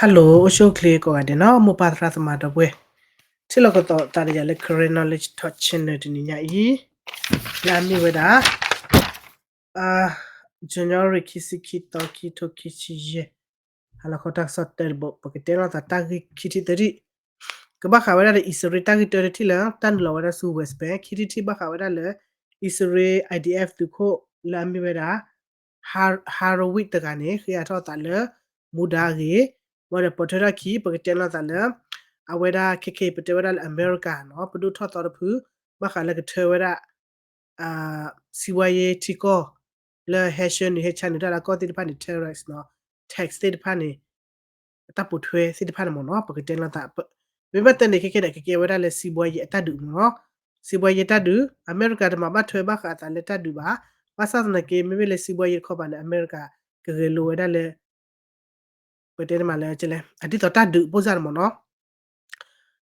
Hello အိၣ်ဆူၣ်အိၣ်ချ့ကိးဂၤဒဲးနီၤ မိၢ်ပၢ်သရၣ်သမါဒီပုၢ်ဝဲၢ်, ထံၣ်လိာ်ကသီးသးဒီးယၤလၢ Karen Knowledge Talk Channel တနံၤညါအံၤ, လၢအမ့ၢ်ဝဲဒၣ် January ခံဆံခံသီ ခံထိခံဆံယဲၢ်, ဟါလီၤခီတၢ်ကစီၣ်တၢတဘိ ပကတဲလိာ်သးတၢ်ဂ့ၢ်ခံထံၣ်သၢထံၣ်, ကဘၣ်ဃးဝဲဒၣ်ဒီးအံၣ်စရ့လးတၢ်ဂ့ၢ်တၢတထံၣ်လၢ တၢ်နုာ်လီၤဝဲဒၣ်ဆူ West Bank, ခံထံၣ်တထံၣ်ဘၣ်ဃးဝဲဒၣ်လၢ အံၣ်စရ့လး I D F သုးခိၣ်လၢအမ့ၢ်ဝဲဒၣ် Har- Harovick တဂၤန့ၣ် ဃ့အါထီၣ်သးလၢ မူဒါအဂ့ၢ်, ဝဲဒီးပိာ်ထွဲထီၣ်ခံ ပကတဲလိာ်သးလၢ အဝဲဒၣ်ခဲခဲအံၤ ပတဲဝဲဒၣ်လၢအမဲရကၤနီၤ ပဒိၣ်ထီၣ်သီတဖု ဘၣ်ဃးလၢကထၢဝဲဒၣ် စံးဘှါယ့ထံကီၢ်လၢဟဲဆှၢနုာ်ဟဲဆါနုာ်တၢ်လၢအကီၢ်သ့ၣ်တဖၣ်န့ၣ် tariffs နီၤ, tax သ့ၣ်တဖၣ်န့ၣ် အတၢ်ပိာ်ထွဲသ့ၣ်တဖၣ်န့ၣ်မ့ၢ်နီၤ ပကတဲလိာ်သး, မ့မ့ၢ်တၢ်န့ၣ်ခဲခဲဒီး ကကဲဝဲဒၣ်လၢစံးဘှါယ့အတၢ်ဒုးမ့ၢ်နီၤ, စံးဘှါယ့တၢ်ဒုး အမဲရကၤတမၤဘၣ်ထွဲဘၣ်ဃးအသးလၢတၢ်ဒုးဘၣ်, ဘၣ်ဆၣ်သနာ်က့ မ့မ့ၢ်လၢစံးဘှါယ့တခီပၤန့ၣ် အမဲရကၤကဂဲၤလိာ်ဝဲဒၣ်လၢ ပတဲန့ၣ်မးလၢ အဒ်သိးတၢ်ဒုးပိၢ်စၢ်န့ၣ်မ့ၢ်နီၤ,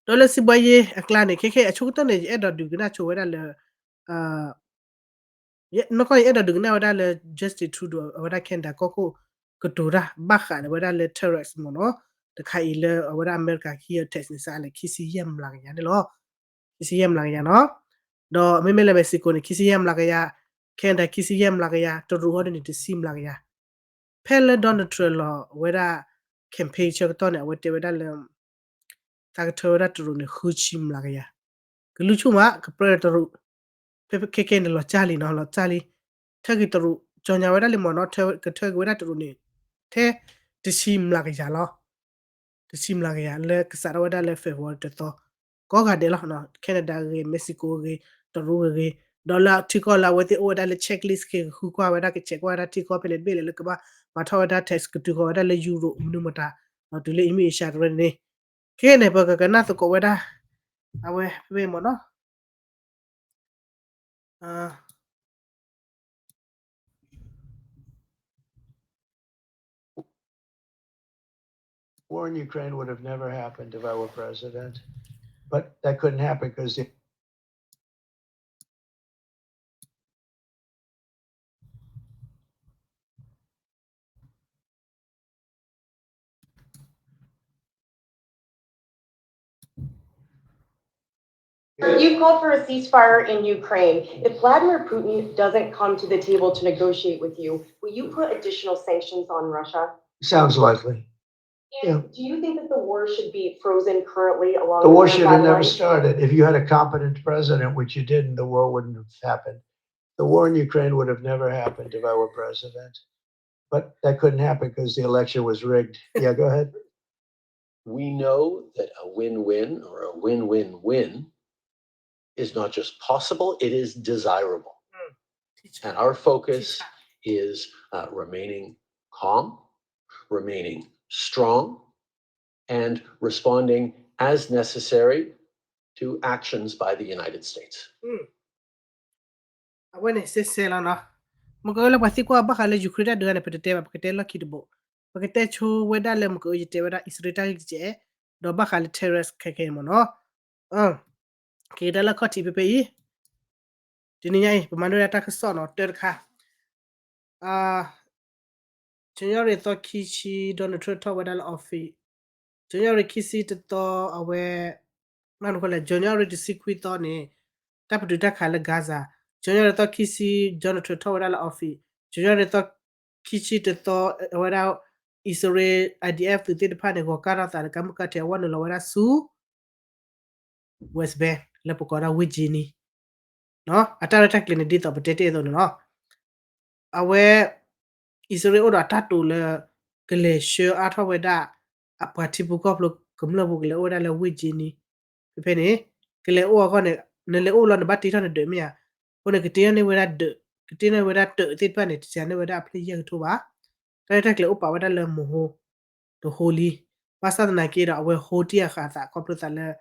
ဒီးလၢစံးဘှါယ့အကျါန့ၣ် ခဲခဲအံၤအဆိကတၢၢ်န့ၣ် ယအဲၣ်ဒိးဒုးကနၣ်ဆိဝဲဒၣ်လၢ နီၢ်ကီၢ်န့ၣ် ယအဲၣ်ဒိးဒုးကနၣ်ဝဲဒၣ်လၢ Justin Trudeau အဝဲဒၣ် Canada ကီၢ်ခိၣ်ကတိၤတၢ် ဘၣ်ဃးဒီးဝဲဒၣ်လၢ tariffs မ့ၢ်နီၤ, တခါအံၤလၢအဝဲဒၣ်အမဲရကၤကဟံးအီၤ tax န့ၣ် စးလၢခံဆံယဲၢ်မျးကယၤန့ၣ်လီၤ. ခံဆံယဲၢ်မျးကယၤနီၤ, ဒီးမ့မ့ၢ်လၢ Mexico န့ၣ် ခံဆံယဲၢ်မျးကယၤ, Canada ခံဆံယဲၢ်မျးကယၤ, တရူးဟီဒ်န့ၣ် တဆံမျးကယၤ. ဖဲလၢ Donald Trump လီၤဝဲဒၣ် campaign ဆၢကတီၢ်န့ၣ် အဝဲတဲဝဲဒၣ်လၢ သးကထၢဝဲဒၣ်တရူးန့ၣ် ဃုဆံမျးကယၤ, ကလုၢ်ဆူၣ်မး ကပြၢတရူး, ဖဲခဲခဲန့ၣ် လီၤကၢ်လံနီၤ လီၤကၢ်လံ, ထၢက့ၤတရူး ကၠီညါဝဲဒၣ်လံမ့ၢ်နီၤ, ကထၢက့ၤဝဲဒၣ်တရူးန့ၣ် ထဲ တဆံမျးကယၤလီၤ. တဆံမျးကယၤလၢကစးထီၣ်ဝဲဒၣ်လၢ February တသီ, ကိးဂၤဒဲးလီၤ, Canada ဂ့ၤ Mexico ဂ့ၤ တရူးဂ့ၤဂ့ၤ, ဒီးလၢထံကီၢ်လၢအဝဲသ့ၣ်အိၣ်ဝဲဒၣ်လၢ checklist က့ၤဃုကွၢ်ဝဲဒၣ် က check ကွၢ်ဝဲဒၣ်ထံကီၢ်ဖဲလဲၣ်တဘ့ၣ်လဲၣ်လၢကဘၣ်မၤထီၣ်ဝဲဒၣ် tax ကတုၤဃီၤဝဲဒၣ်လၢ Europe မနုၤမတၤ, ဒီးတုၤလၢ East Asia တရၢန့ၣ်, ခဲန့ၣ် ပကကနၣ်သကိးဝဲဒၣ် အဝဲဖဲမ့ၢ်နီၤ War in Ukraine would have never happened if I were president, but that couldn't happen because the You've called for a ceasefire in Ukraine. If Vladimir Putin doesn't come to the table to negotiate with you, will you put additional sanctions on Russia? Sounds likely. And do you think that the war should be frozen currently along the war should have never started. If you had a competent president, which you didn't, the war wouldn't have happened. The war in Ukraine would have never happened if I were president. But that couldn't happen because the election was rigged. Yeah, go ahead. We know that a win-win or a win-win-win is not just possible, it is desirable. And our focus is uh, remaining calm, remaining strong, and responding as necessary to actions by the United States. အဝဲန့ၣ်စဲစဲလီၤနီၤ. မ့ၢ်ကလၢပှၤသံကွၢ်ဘၣ်ဃးလၢ Ukraine တၢ်ဒုးန့ၣ် ပတတဲဘၣ် ပကတဲလီၢ်ခံတဘိ. ပကတဲဆိဝဲဒၣ်လၢ မ့ၢ်ကယတဲဝဲဒၣ် အံၣ်စရ့လးတၢ်ဂ့ၢ်ကဲး, ဒီးဘၣ်ဃးလၢ terrorist ခဲခဲမ့ၢ်နီၤ. က့ၤကဒါလၢခီၣ်ထံးဖဲဖဲအံၤ, တနံၤညါအံၤ ပမၤန့ၢ်ဝဲဒၣ်တၢ်ကစီၣ်နီၤ တၢတခါ January သီခံဆံ Donald Trump ထီၣ်ဝဲဒၣ်လၢ office, January ခံဆံတသီ အဝဲ မ့ၢ်နုၤလဲၣ် January တဆံခွံသီန့ၣ် တၢ်ပတုာ်တၢ်ခးလၢ Gaza, January သီခံဆံ Donald Trump ထီၣ်ဝဲဒၣ်လၢ office, January သီခံဆံတသီ အဝဲဒၣ် အံၣ်စရ့လး I D F သုးသ့ၣ်တဖၣ်န့ၣ် ဂီၤကၢ်ထီၣ်သးဒီးကါမုၢ်ကါထဲအဝဲနုာ်လီၤဝဲဒၣ်ဆူ West Bank လၢပကိးဒၣ် West Jenin အတၢ်ရဲၣ်တၢ်ကျဲၤန့ၣ် ဒ်သိးပတဲတ့ၢ်အသိးန့ၣ်လီၤ. အဝဲ အံၣ်စရ့လးအိၣ်ဒီးအတၢ်တိာ်လၢ ကလဲၤဆှၢအါထီၣ်ဝဲဒၣ် အပှၤထံဖိကီၢ်ဖိကမျၢၢ်ဖိကလဲၤအိၣ်ဝဲဒၣ်လၢ West Jenin ဖဲဖဲန့ၣ် ကလဲၤအိၣ်အဂီၢ်န့ၣ် နလဲၤအိၣ်လီၤနဘၣ်တ့ထီၣ်နဒၢးမ့ၢ်ဧါ. အဃိန့ၣ် ကတ့ထီၣ်န့ၢ်ဝဲဒၣ်ဒၢး ကတ့ထီၣ်န့ၢ်ဝဲဒၣ်တၢးသ့ၣ်တဖၣ်န့ၣ် တစှၤန့ၢ်ဝဲဒၣ်အဖျၢၣ်ယဲၢ်ကထိဘၣ်. တၢ်ရဲၣ်တၢ်ကျဲၤအိၣ်ပာ်ဝဲဒၣ်လၢ မဟိ တဟိလံ. ဘၣ်ဆၣ်သနာ်က့ဒီး အဝဲဟိတံၢ်အဃာ်သးခီဖျိသးလၢ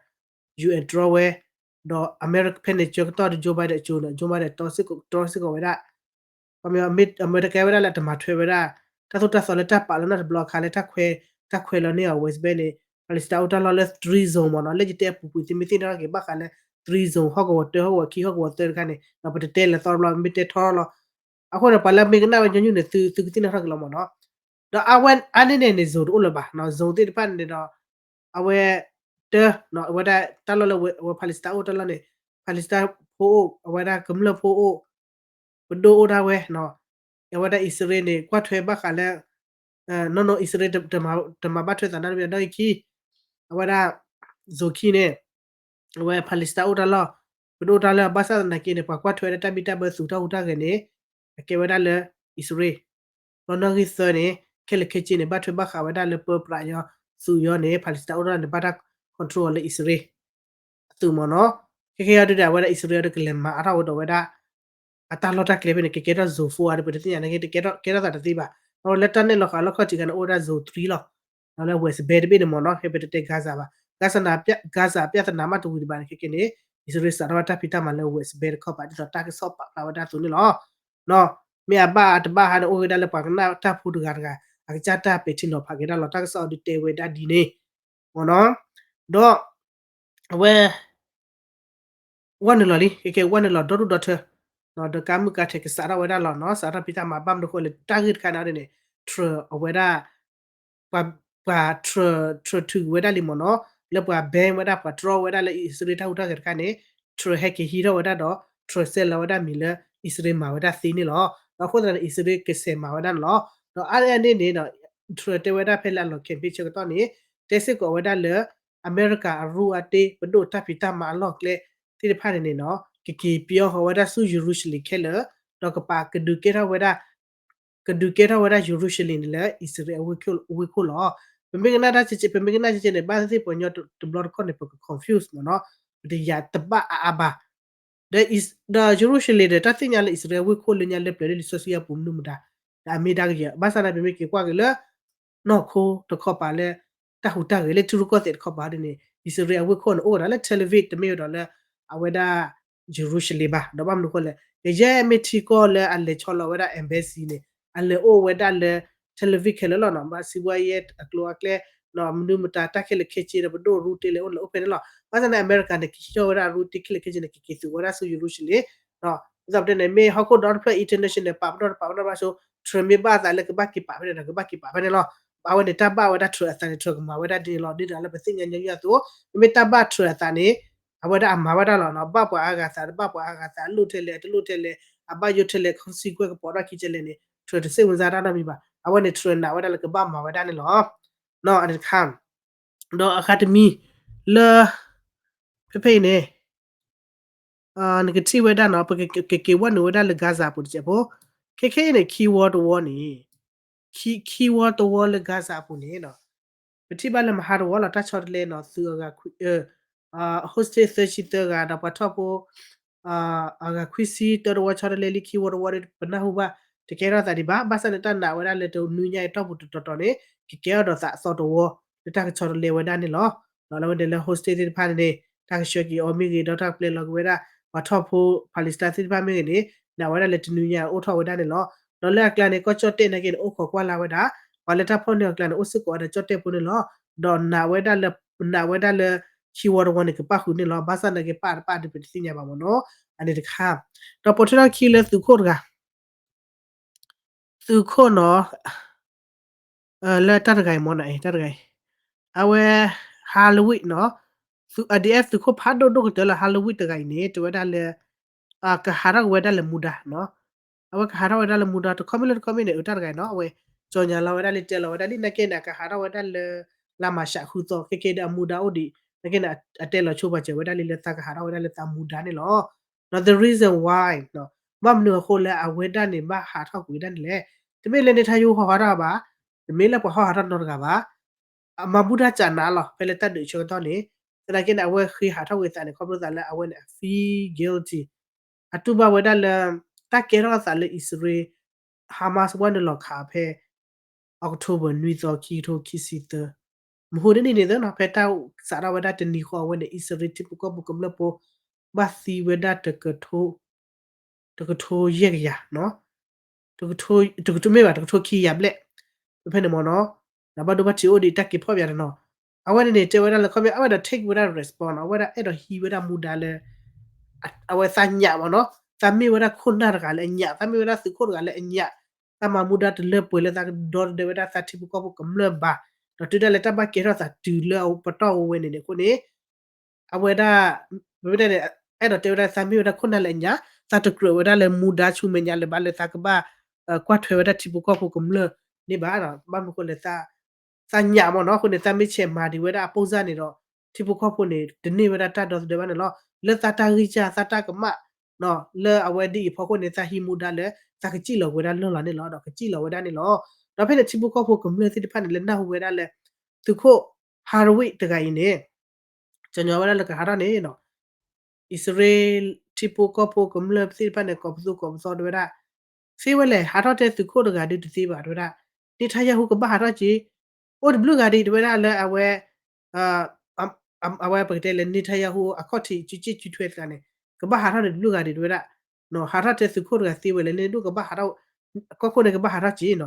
ယူၣ်အဲၣ် တြီဝဲ, ဒီးအမဲရကၤဖဲန့ၣ် ဆၢကတီၢ်ဒီး Joe Biden အစိၤန့ၣ် Joe Biden တြီစ့ၢ်ကီးဝဲဒၣ်. ခီပညီ အမဲရကၤဝဲဒၣ်လၢတမၤထွဲဝဲဒၣ် တၢ်သိၣ်တၢ်သီလၢတၢ်ပာ်လီၤနီတဘျီအခါလၢ တၢ်ခွဲးလီၤန့ၢ်အီၤ West Bank န့ၣ် Palestine အိၣ်တၢ်လီၢ်လၢ three zone မ့ၢ်နီၤ. လၢယတဲအပူၤကွံာ်သုမ့ၢ်သ့ၣ်နီၣ်ထီၣ်က့ၤဘၣ်ဃးလၢ three zone ဟီၣ်ကဝီၤတၢ ဟီၣ်ကဝီၤခံ ဟီၣ်ကဝီၤသၢတခါန့ၣ် ဒီးပတတဲလၢသီတဘျီ မ့ၢ်တဲထီလီၤ. အဃိန့ၣ် ပှၤလၢမ့ၢ်ကနၣ်ဝဲညီနုၢ်န့ၣ် သုသုကသ့ၣ်နီၣ်ထီၣ်က့ၤလီၤမ့ၢ်နီၤ. ဒီးအဝဲအါန့ၢ်န့ၣ်န့ၣ် zone တအိၣ်လၢၤဘၣ်, zone သ့ၣ်တဖၣ်န့ၣ်ဒီး အဝဲ တၢ် အဝဲဒၣ်တၢ်လီၢ်လၢအဝဲ Palestine အိၣ်တၢ်လီၢ်န့ၣ် Palestine ဖိအိၣ် အဝဲဒၣ်ကမျၢၢ်ဖိအိၣ် ပဒိၣ်အိၣ်ဒၣ်ဝဲ အဝဲဒၣ်အံၣ်စရ့လးန့ၣ် ကွၢ်ထွဲဘၣ်ဃးလၢ နီၢ်နီၢ်အံၣ်စရ့လး တမၤဘၣ်ထွဲသးနီတမံၤဒီးအခံ အဝဲဒၣ် zone ခံန့ၣ် အဝဲ Palestine အိၣ်တၢ်လီၢ် ပဒိၣ်တၢ်လီၢ် ဘၣ်ဆၣ်သနာ်က့န့ၣ် ပှၤကွၢ်ထွဲဒၣ်တၢ်ဘံၣ်တၢ်ဘၢသူတၢ်ဟူးတၢ်ဂဲၤန့ၣ် အကဲဝဲဒၣ်လၢအံၣ်စရ့လး ဒီးနီၣ်ဂံၢ်သၢန့ၣ် ခဲလၢာ်ခဲဆ့န့ၣ် ဘၣ်ထွဲဘၣ်ဃးဝဲဒၣ်လၢပၢပြးယီၤ သုးယီၤန့ၣ် Palestine အိၣ်တၢ်လီၢ်န့ၣ် ဘၣ်တၢ် control အီၤလၢအံၣ်စရ့လး အသုးမ့ၢ်နီၤ. ခဲကဲအံၤဒုးဒီး အဝဲဒၣ်အံၣ်စရ့လးဒီး ကလဲၤမၤအါထီၣ်ဝဲဒီးဝဲဒၣ် အတၢ်လီၢ်တၢ်ကျဲဖဲန့ၣ် ကကဲထီၣ် zone four အါဒီး ပတသ့ၣ်ညါန့ၣ် ကဲထီၣ်သးတသ့ဘၣ်. ဒီးလၢတၢ်နဲၣ်လီၤဃာ်လီၢ်ခီၣ်ထံးခါန့ၣ် အိၣ်ဝဲဒၣ် zone three လီၤ. ဒီးလၢ West Bank တဘ့ၣ်န့ၣ်မ့ၢ်နီၤ ဖဲပတတဲ Gaza ဘၣ် Gaza Gaza ပြဿနာမ့ၢ်တဝံၤဒံးဘၣ်န့ၣ် ခဲကဲန့ၣ် အံၣ်စရ့လးစးထီၣ်ဝဲတၢ်ဖံးတၢ်မၤလၢ West Bank တခီပၤ ဒ်သိးတၢ်ကစီၣ်ပာ်ဖျါဝဲဒၣ်အသိးန့ၣ်လီၤ. မ့ၢ်အဘၣ်အတဘၣ်ဟါန့ၣ် အိၣ်ဝဲဒၣ်လၢပှၤကနၣ်တၢ်ဖိတဂၤတဂၤ အကစၢ်တၢ်ပဲာ်ထံနီၤဖးက့ၤဒၣ်လီၤ တၢ်ကစီၣ်အီၤဒုးတဲဝဲဒၣ်ဒ်န့ၣ် မ့ၢ်နီၤ. ဒီး အဝဲ ဝဲနုာ်လီၤလံ ခဲကဲဝဲနုာ်လီၤဒီဒူၣ်ဒီထၢ ဒီးကါမုၢ်ကါထဲကစးထီၣ်ဝဲဒၣ်လီၤနီၤ စးထီၣ်ဖံးတၢ်မၤဘၣ်မနုၤအဃိလဲၣ် တၢ်ဂ့ၢ်တခါန့ၣ်အီၤဒ်န့ၣ် Trump အဝဲဒၣ် ပှၤ Trump Trump ထုးဝဲဒၣ်လံမ့ၢ်နီၤ လၢပှၤ ban ဝဲဒၣ် ပှၤတြီဝဲဒၣ်လၢအံၣ်စရ့လးတၢ်ဟူးတၢ်ဂဲၤတခါန့ၣ် Trump ဟဲက့ၤဟံးထီၣ်ဝဲဒၣ်ဒီး Trump ဆဲးလီၤဝဲဒၣ်မံၤလၢ အံၣ်စရ့လးမၤဝဲဒၣ်သ့န့ၣ်လီၤ. ဒီးအဃိသတးန့ၣ် အံၣ်စရ့လးကဆဲးမၤဝဲဒၣ်န့ၣ်လီၤ. ဒီးအါန့ၢ်အန့ၣ်န့ၣ် Trump တဲဝဲဒၣ်ဖဲလၢအလီၢ် campaign ဆၢကတီၢ်န့ၣ် တဲစ့ၢ်ကီးဝဲဒၣ်လၢ အမဲရကၤအရူအတ့ ပဒိၣ်တၢ်ဖံးတၢ်မၤအလီၢ်ကျဲသ့ၣ်တဖၣ်န့ၣ်န့ၣ်နီၤ ကက့ၤပျီဃီၤဝဲဒၣ်ဆူယရူၤၡလ့ၣ်ခဲလၢာ် ဒီးကပာ်ကဒုးကဲထီၣ်ဝဲဒၣ် ကဒုးကဲထီၣ်ဝဲဒၣ်ယရူၤၡလ့ၣ်န့ၣ်လၢအံၣ်စရ့လးအဝ့ၢ်ခိၣ်လီၤ. ပမ့ၢ်ကနၣ်တၢ်ကဲကဲ ပမ့ၢ်ကနၣ်ကဲကဲန့ၣ် ဘၣ်သ့ၣ်သ့ၣ်ပှၤကညီတဘျီတခီၣ်န့ၣ် ပက confuse မ့ၢ်နီၤ ပတယာ်တဘၣ်အါအါဘၣ် ဒီးယရူၤၡလ့ၣ်ဒီး တၢ်သ့ၣ်ညါလၢအံၣ်စရ့လးအဝ့ၢ်ခိၣ်လၢညါလၢပျၢၤလၢလံာ်စီဆှံအပူၤမနုၤမတၤ ဒီးအမ့ၢ်ဒၣ်ကယဲၢ် ဘၣ်ဆၣ်န့ၣ်ပမ့ၢ်က့ၤကွၢ်က့ၤလၢ နီၢ်ခိတခီပၤလၢ တၢ်ဟူးတၢ်ဂဲၤလၢထံရူၢ်ကီၢ်သဲးတခီပၤဒ်န့ၣ် အံၣ်စရ့လးအဝ့ၢ်ခိၣ်န့ၣ် အိၣ်ဝဲဒၣ်လၢ Tel Aviv တမ့ၢ်ဝဲဒီးလၢ အဝဲဒၣ် ယရူၤၡလ့ၣ်ဘၣ် ဒီးဘၣ်မနုၤအဃိလဲၣ် ကယဲၢ်မ့ၢ်ထံကီၢ်လၢအလဲၤဆီလီၤဝဲဒၣ် embassy န့ၣ် အလဲၤအိၣ်ဝဲဒၣ်လၢ Tel Aviv ခဲလၢာ်လီၤနီၤ ဘၣ်စံးဘှါယဲၢ်အကျိၤအကျဲ မနုၤမတၤတၢ်ခဲလၢာ်ခဲဆ့ဒီးပဒိၣ်ရူတ့လဲၤအိၣ်န့ၣ်အိၣ်ဖဲန့ၣ်လီၤ. ဘၣ်ဆၣ်န့ၣ် အမဲရကၤန့ၣ် ကဟံးထီၣ်ဝဲဒၣ်အရူတ့ခဲလၢာ်ခဲဆ့န့ၣ် ကက့ၤသူးဝဲဒၣ်ဆူယရူၤၡလ့ၣ် ဒ်သိးပတဲန့ၣ် မ့ၢ်ဟီၣ်ခိၣ်ဒီတဖျၢၣ် international န့ၣ် ပာ်ပနီၣ်တပာ်ပနီၣ်ဘၣ်ဆိ Trump မ့ၢ်ဘၣ်အသးလၢကဘၣ်က့ၤပာ်ဖဲန့ၣ်ဒီးကဘၣ်က့ၤပာ်ဖဲန့ၣ်လီၤ. အဝဲန့ၣ်တၢ်ဘၣ်ဝဲဒၣ် Trump အသးန့ၣ် Trump ကမၤဝဲဒၣ်ဒ်န့ၣ်လီၤ. ဒ်န့ၣ်လၢပသ့ၣ်ညါညီနုၢ်အသိး မ့မ့ၢ်တၢ်ဘၣ် Trump အသးန့ၣ် အဝဲဒၣ်အမၤဝဲဒၣ်လီၤနီၤ. ဘၣ်ပှၤအါဂၤသး တဘၣ်ပှၤအါဂၤသး အလိၣ်ထဲလဲၣ် အတလိၣ်ထဲလဲၣ် အဘၣ်ယိၣ်ထဲလဲၣ် consequence ကပိာ်ထီၣ်ခံထဲလဲၣ်န့ၣ် Trump တစိတ်ဝင်စားတၢ်နီတမံၤဘၣ်. အဝဲန့ၣ် Trump နာ်ဝဲဒၣ်လၢကဘၣ်မၤဝဲဒၣ်န့ၣ်လီၤ. အန့ၣ်တခါ ဒီးအဂၤတမံၤ လၢ ဖဲဖဲအံၤန့ၣ် နကထံၣ်ဝဲဒၣ်နီၤ ပကက့ၤဝဲနုာ်ဝဲဒၣ်လၢ Gaza အပူၤတစဲးဖိ ခဲခဲအံၤန့ၣ် ခံဝီတဝီန့ၣ် ခံဝီတဝီလၢ Gaza အပူၤန့ၣ် ပထံၣ်ဘၣ်လၢမဟါတဝီလီၤ တၢ်ဆီတလဲနီၤ သုးအဂၤ hostage သၢဆံသၢဂၤ ဒီးပှၤထီၣ်ဖိ အဂၤခွံဆံတၢတဝီဆီတလဲလံ ခံဝီတဝီဒီး ပနၢ်ဟူဘၣ် တကဲထီၣ်သးဒံးဘၣ် ဘၣ်ဆၣ်န့ၣ် တၢ်နာ်ဝဲဒၣ်လၢတနွံညါအံၤတီၢ်ပူၤတတီၤတီၤန့ၣ် ကကဲထီၣ်ဒီးသးအသီတဝီ လၢတၢ်ကဆီတလဲဝဲဒၣ်န့ၣ်လီၤ. လၢဝဲဒၣ်လၢ hostage သ့ၣ်တဖၣ်န့ၣ်န့ၣ် တၢ်ကဆှၢက့ၤအီၤမ့ၢ်ဂ့ၤ ဒီးတၢ်ကပျဲလီၤက့ၤဝဲဒၣ် ပှၤထီၣ်ဖိ Palestine သ့ၣ်တဖၣ်မ့ၢ်ဂ့ၤန့ၣ် နာ်ဝဲဒၣ်လၢတနွံညါအိၣ်ထီၣ်ဝဲဒၣ်န့ၣ်လီၤ. ဒီးလၢအကျါန့ၣ် ကီၢ်ကၠီၣ်တဲၣ်နာ်က့န့ၣ် အိၣ်ခိးကွၢ်လၢ်ဝဲဒၣ် ပှၤလၢတၢ်ဖီၣ်န့ၢ်အီၤအကျါန့ၣ် အိၣ်စ့ၢ်ကီးဝဲဒၣ်ကၠီၣ်တဲၣ်ဖိန့ၣ်လီၤ. ဒီးနာ်ဝဲဒၣ်လၢ နာ်ဝဲဒၣ်လၢ ခံဝီတဝီန့ၣ် ကပၣ်ဃုာ်န့ၣ်လီၤ. ဘၣ်ဆၣ်နာ်က့ပၣ်တပၣ်ဒီးပတသ့ၣ်ညါဘၣ်မ့ၢ်နီၤ အန့ၣ်တခါ ဒီးပိာ်ထွဲထီၣ်ခံလၢသုးခိၣ်တဂၤ သုးခိၣ်နီၤ လၢတၢ်တဂၤအံၤမ့ၢ်နီၤ တၢ်တဂၤအံၤ အဝဲ Halloween နီၤ သုး အဒံၣ်အဲၣ် သုးခိၣ်ဖးဒိၣ်ဒိၣ်ကတၢၢ်လၢ Halloween တဂၤအံၤန့ၣ် တဲဝဲဒၣ်လၢ ကဟးထီၣ်က့ၤဝဲဒၣ်လၢမူဒါနီၤ အဝဲကဟးထီၣ်ဝဲဒၣ်လၢမူဒါ တခီမ့ၢ်လၢတခီမ့ၢ်န့ၣ် အတၢ်တဂၤအံၤနီၤ အဝဲ ကြေညာလီၤဝဲဒၣ်လံ တဲလီၤဝဲဒၣ်လံ နာ်က့န့ၣ် အကဟးထီၣ်ဝဲဒၣ်လၢ လါမၤရှးဃုသီ ခဲကဲဒီးအမူဒါအိၣ်ဒံး နာ်က့န့ၣ် အတဲလီၤဆိပာ်စၢၤဝဲဒၣ်လံလၢသးကဟးထီၣ်ဝဲဒၣ်လၢသးမူဒါန့ၣ်လီၤ. ဒီး the reason why ဘၣ်မနုၤအဃိလၢအဝဲဒၣ်န့ၣ် ဘၣ်ဟးထီၣ်ကွံာ်ဝဲဒၣ်န့ၣ်လဲၣ် တမ့ၢ်လၢန့ၢ်ထါယိဟီၣ်ဟးထီၣ်ဘၣ် တမ့ၢ်လၢပှၤဟီၣ်ဟးထီၣ်နီတဂၤဘၣ် အမၤဘူၣ်တၢ်စးနးလီၤ ဖဲလၢတၢ်ဒုးဆၢကတီၢ်န့ၣ် သနာ်က့န့ၣ် အဝဲဃ့ဟးထီၣ်ကွံာ်သးန့ၣ် ခီဖျိသးလၢအဝဲန့ၣ် အ feel guilty အတူၢ်ဘၣ်ဝဲဒၣ်လၢ တၢ်ကဲထီၣ်အသးလၢအံၣ်စရ့လး Hamas ဝဲနုာ်လီၤခးဖဲ October နွံသီ ခံကထိခံဆံသၢ မဟူဒ်န့ၣ်န့ၣ်သနီၤ ဖဲတၢ်စးထီၣ်ဝဲဒၣ်တနံၤဃီအဝဲန့ၣ် အံၣ်စရ့လးထံဖိကီၢ်ဖိကမျၢၢ်ဖိ ဘၣ်သံဝဲဒၣ် တကထိယဲၢ်ကယၤ တကထိ တကထိမ့ၢ်ဘၣ် တကထိခံကယၤဘျဲၣ် ဖဲဖဲန့ၣ်မ့ၢ်နီၤ ဒီးဘၣ်ဒိဘၣ်ထံးအိၣ်ဒံးတၢ်က့ၤဖီၣ်ပၠးတနီၤ အဝဲန့ၣ်န့ၣ် တဲဝဲဒၣ်လၢခီပညီ အဝဲဒၣ် take ဝဲဒၣ် response နီၤ အဝဲဒၣ်အဲၣ်ဒိးဟံးဝဲဒၣ်မူဒါလၢ အဝဲသးညၣ်မ့ၢ်နီၤ သးမ့ၢ်ဝဲဒၣ်ခိၣ်နၢ်တဂၤလၢအညၣ် သးမ့ၢ်ဝဲဒၣ်သုးခိၣ်တဂၤလၢအညၣ် သးမၤမူဒါတလၢပှဲၤလၢသးကဒီသဒၢဝဲဒၣ်သးထံဖိကီၢ်ဖိကမျၢၢ်ဘၣ်, ဒီးတုၤဒၣ်လဲာ်တၢ်ဘၣ်ကဲထီၣ်သးတုၤလၢပတီၢ်ဝဲန့ၣ်န့ၣ်အဃိန့ၣ် အဝဲဒၣ် ပမ့ၢ်တဲန့ၣ် အဲၣ်ဒိးတဲဝဲဒၣ်သးမ့ၢ်ဝဲဒၣ်ခိၣ်နၢ်လၢအညါ, သးတကြၢးဝဲဒၣ်လၢမူဒါဆူမဲာ်ညါလၢၤဘၣ်လၢသးကဘၣ် ကွၢ်ထွဲဝဲဒၣ်ထံဖိကီၢ်ဖိကမျၢၢ်န့ၣ်ဘၣ်, ဘၣ်မနုၤအဃိလဲၣ် သးညးမ့ၢ်နီၤ, အဃိန့ၣ် သးမ့ၢ်ဆဲးမၤဒံးဝဲဒၣ်အပိၢ်စၢ်န့ၣ်ဒီး ထံဖိကီၢ်ဖိန့ၣ် တန့ၢ်ဝဲဒၣ်တၢ်ဒီသဒၢဘၣ်န့ၣ်လီၤ. လၢသးတၢ်ဂံၢ်စၢ်သးတၢ်ကမၣ် လၢအဝဲဒ်အံၤအဖီခိၣ်န့ၣ် သးဟံးမူဒါလၢ သးကစံၣ်လီၤဝဲဒၣ်လၢ်လီၤန့ၣ်လီၤ, ဒီးကစံၣ်လီၤဝဲဒၣ်န့ၣ်လီၤ. ဒီးဖဲန့ၣ်ထံဖိကီၢ်ဖိကမျၢၢ်သ့ၣ်တဖၣ်န့ၣ် လဲၤနၢ်ဟူဝဲဒၣ်လၢ သုးခိၣ် Harwit တဂၤအံၤန့ၣ် ကညီဝဲဒၣ်လၢကဟးထီၣ်န့ၣ် အံၣ်စရ့လးထံဖိကီၢ်ဖိကမျၢၢ်သ့ၣ်တဖၣ်န့ၣ် ကိးပသူကိးပသီတဲဝဲဒၣ်, သ့ဝဲလဲၣ် ဟးထီၣ်ထဲသုးခိၣ်တဂၤဒုးတသ့ဘၣ်တဲဝဲဒၣ်, Netanyahu ကဘၣ်ဟးထီၣ်က့ၤ, အိၣ်တဘျုးဂၤဒံးတဲဝဲဒၣ်လၢအဝဲ အဝဲပကတဲလၢ Netanyahu အခီၣ်ထံးစုစ့ၣ်စုထွဲတဂၤန့ၣ် ကဘၣ်ဟးထီၣ်န့ၣ်တဘျုးဂၤဒံးတဲဝဲဒၣ်, ဟးထီၣ်ထဲသုးခိၣ်တဂၤသ့ဝဲလဲၣ်န့ၣ်ဒိၣ်ကဘၣ်ဟးထီၣ်, ကီၢ်ခိၣ်န့ၣ်ကဘၣ်ဟးထီၣ်က့ၤန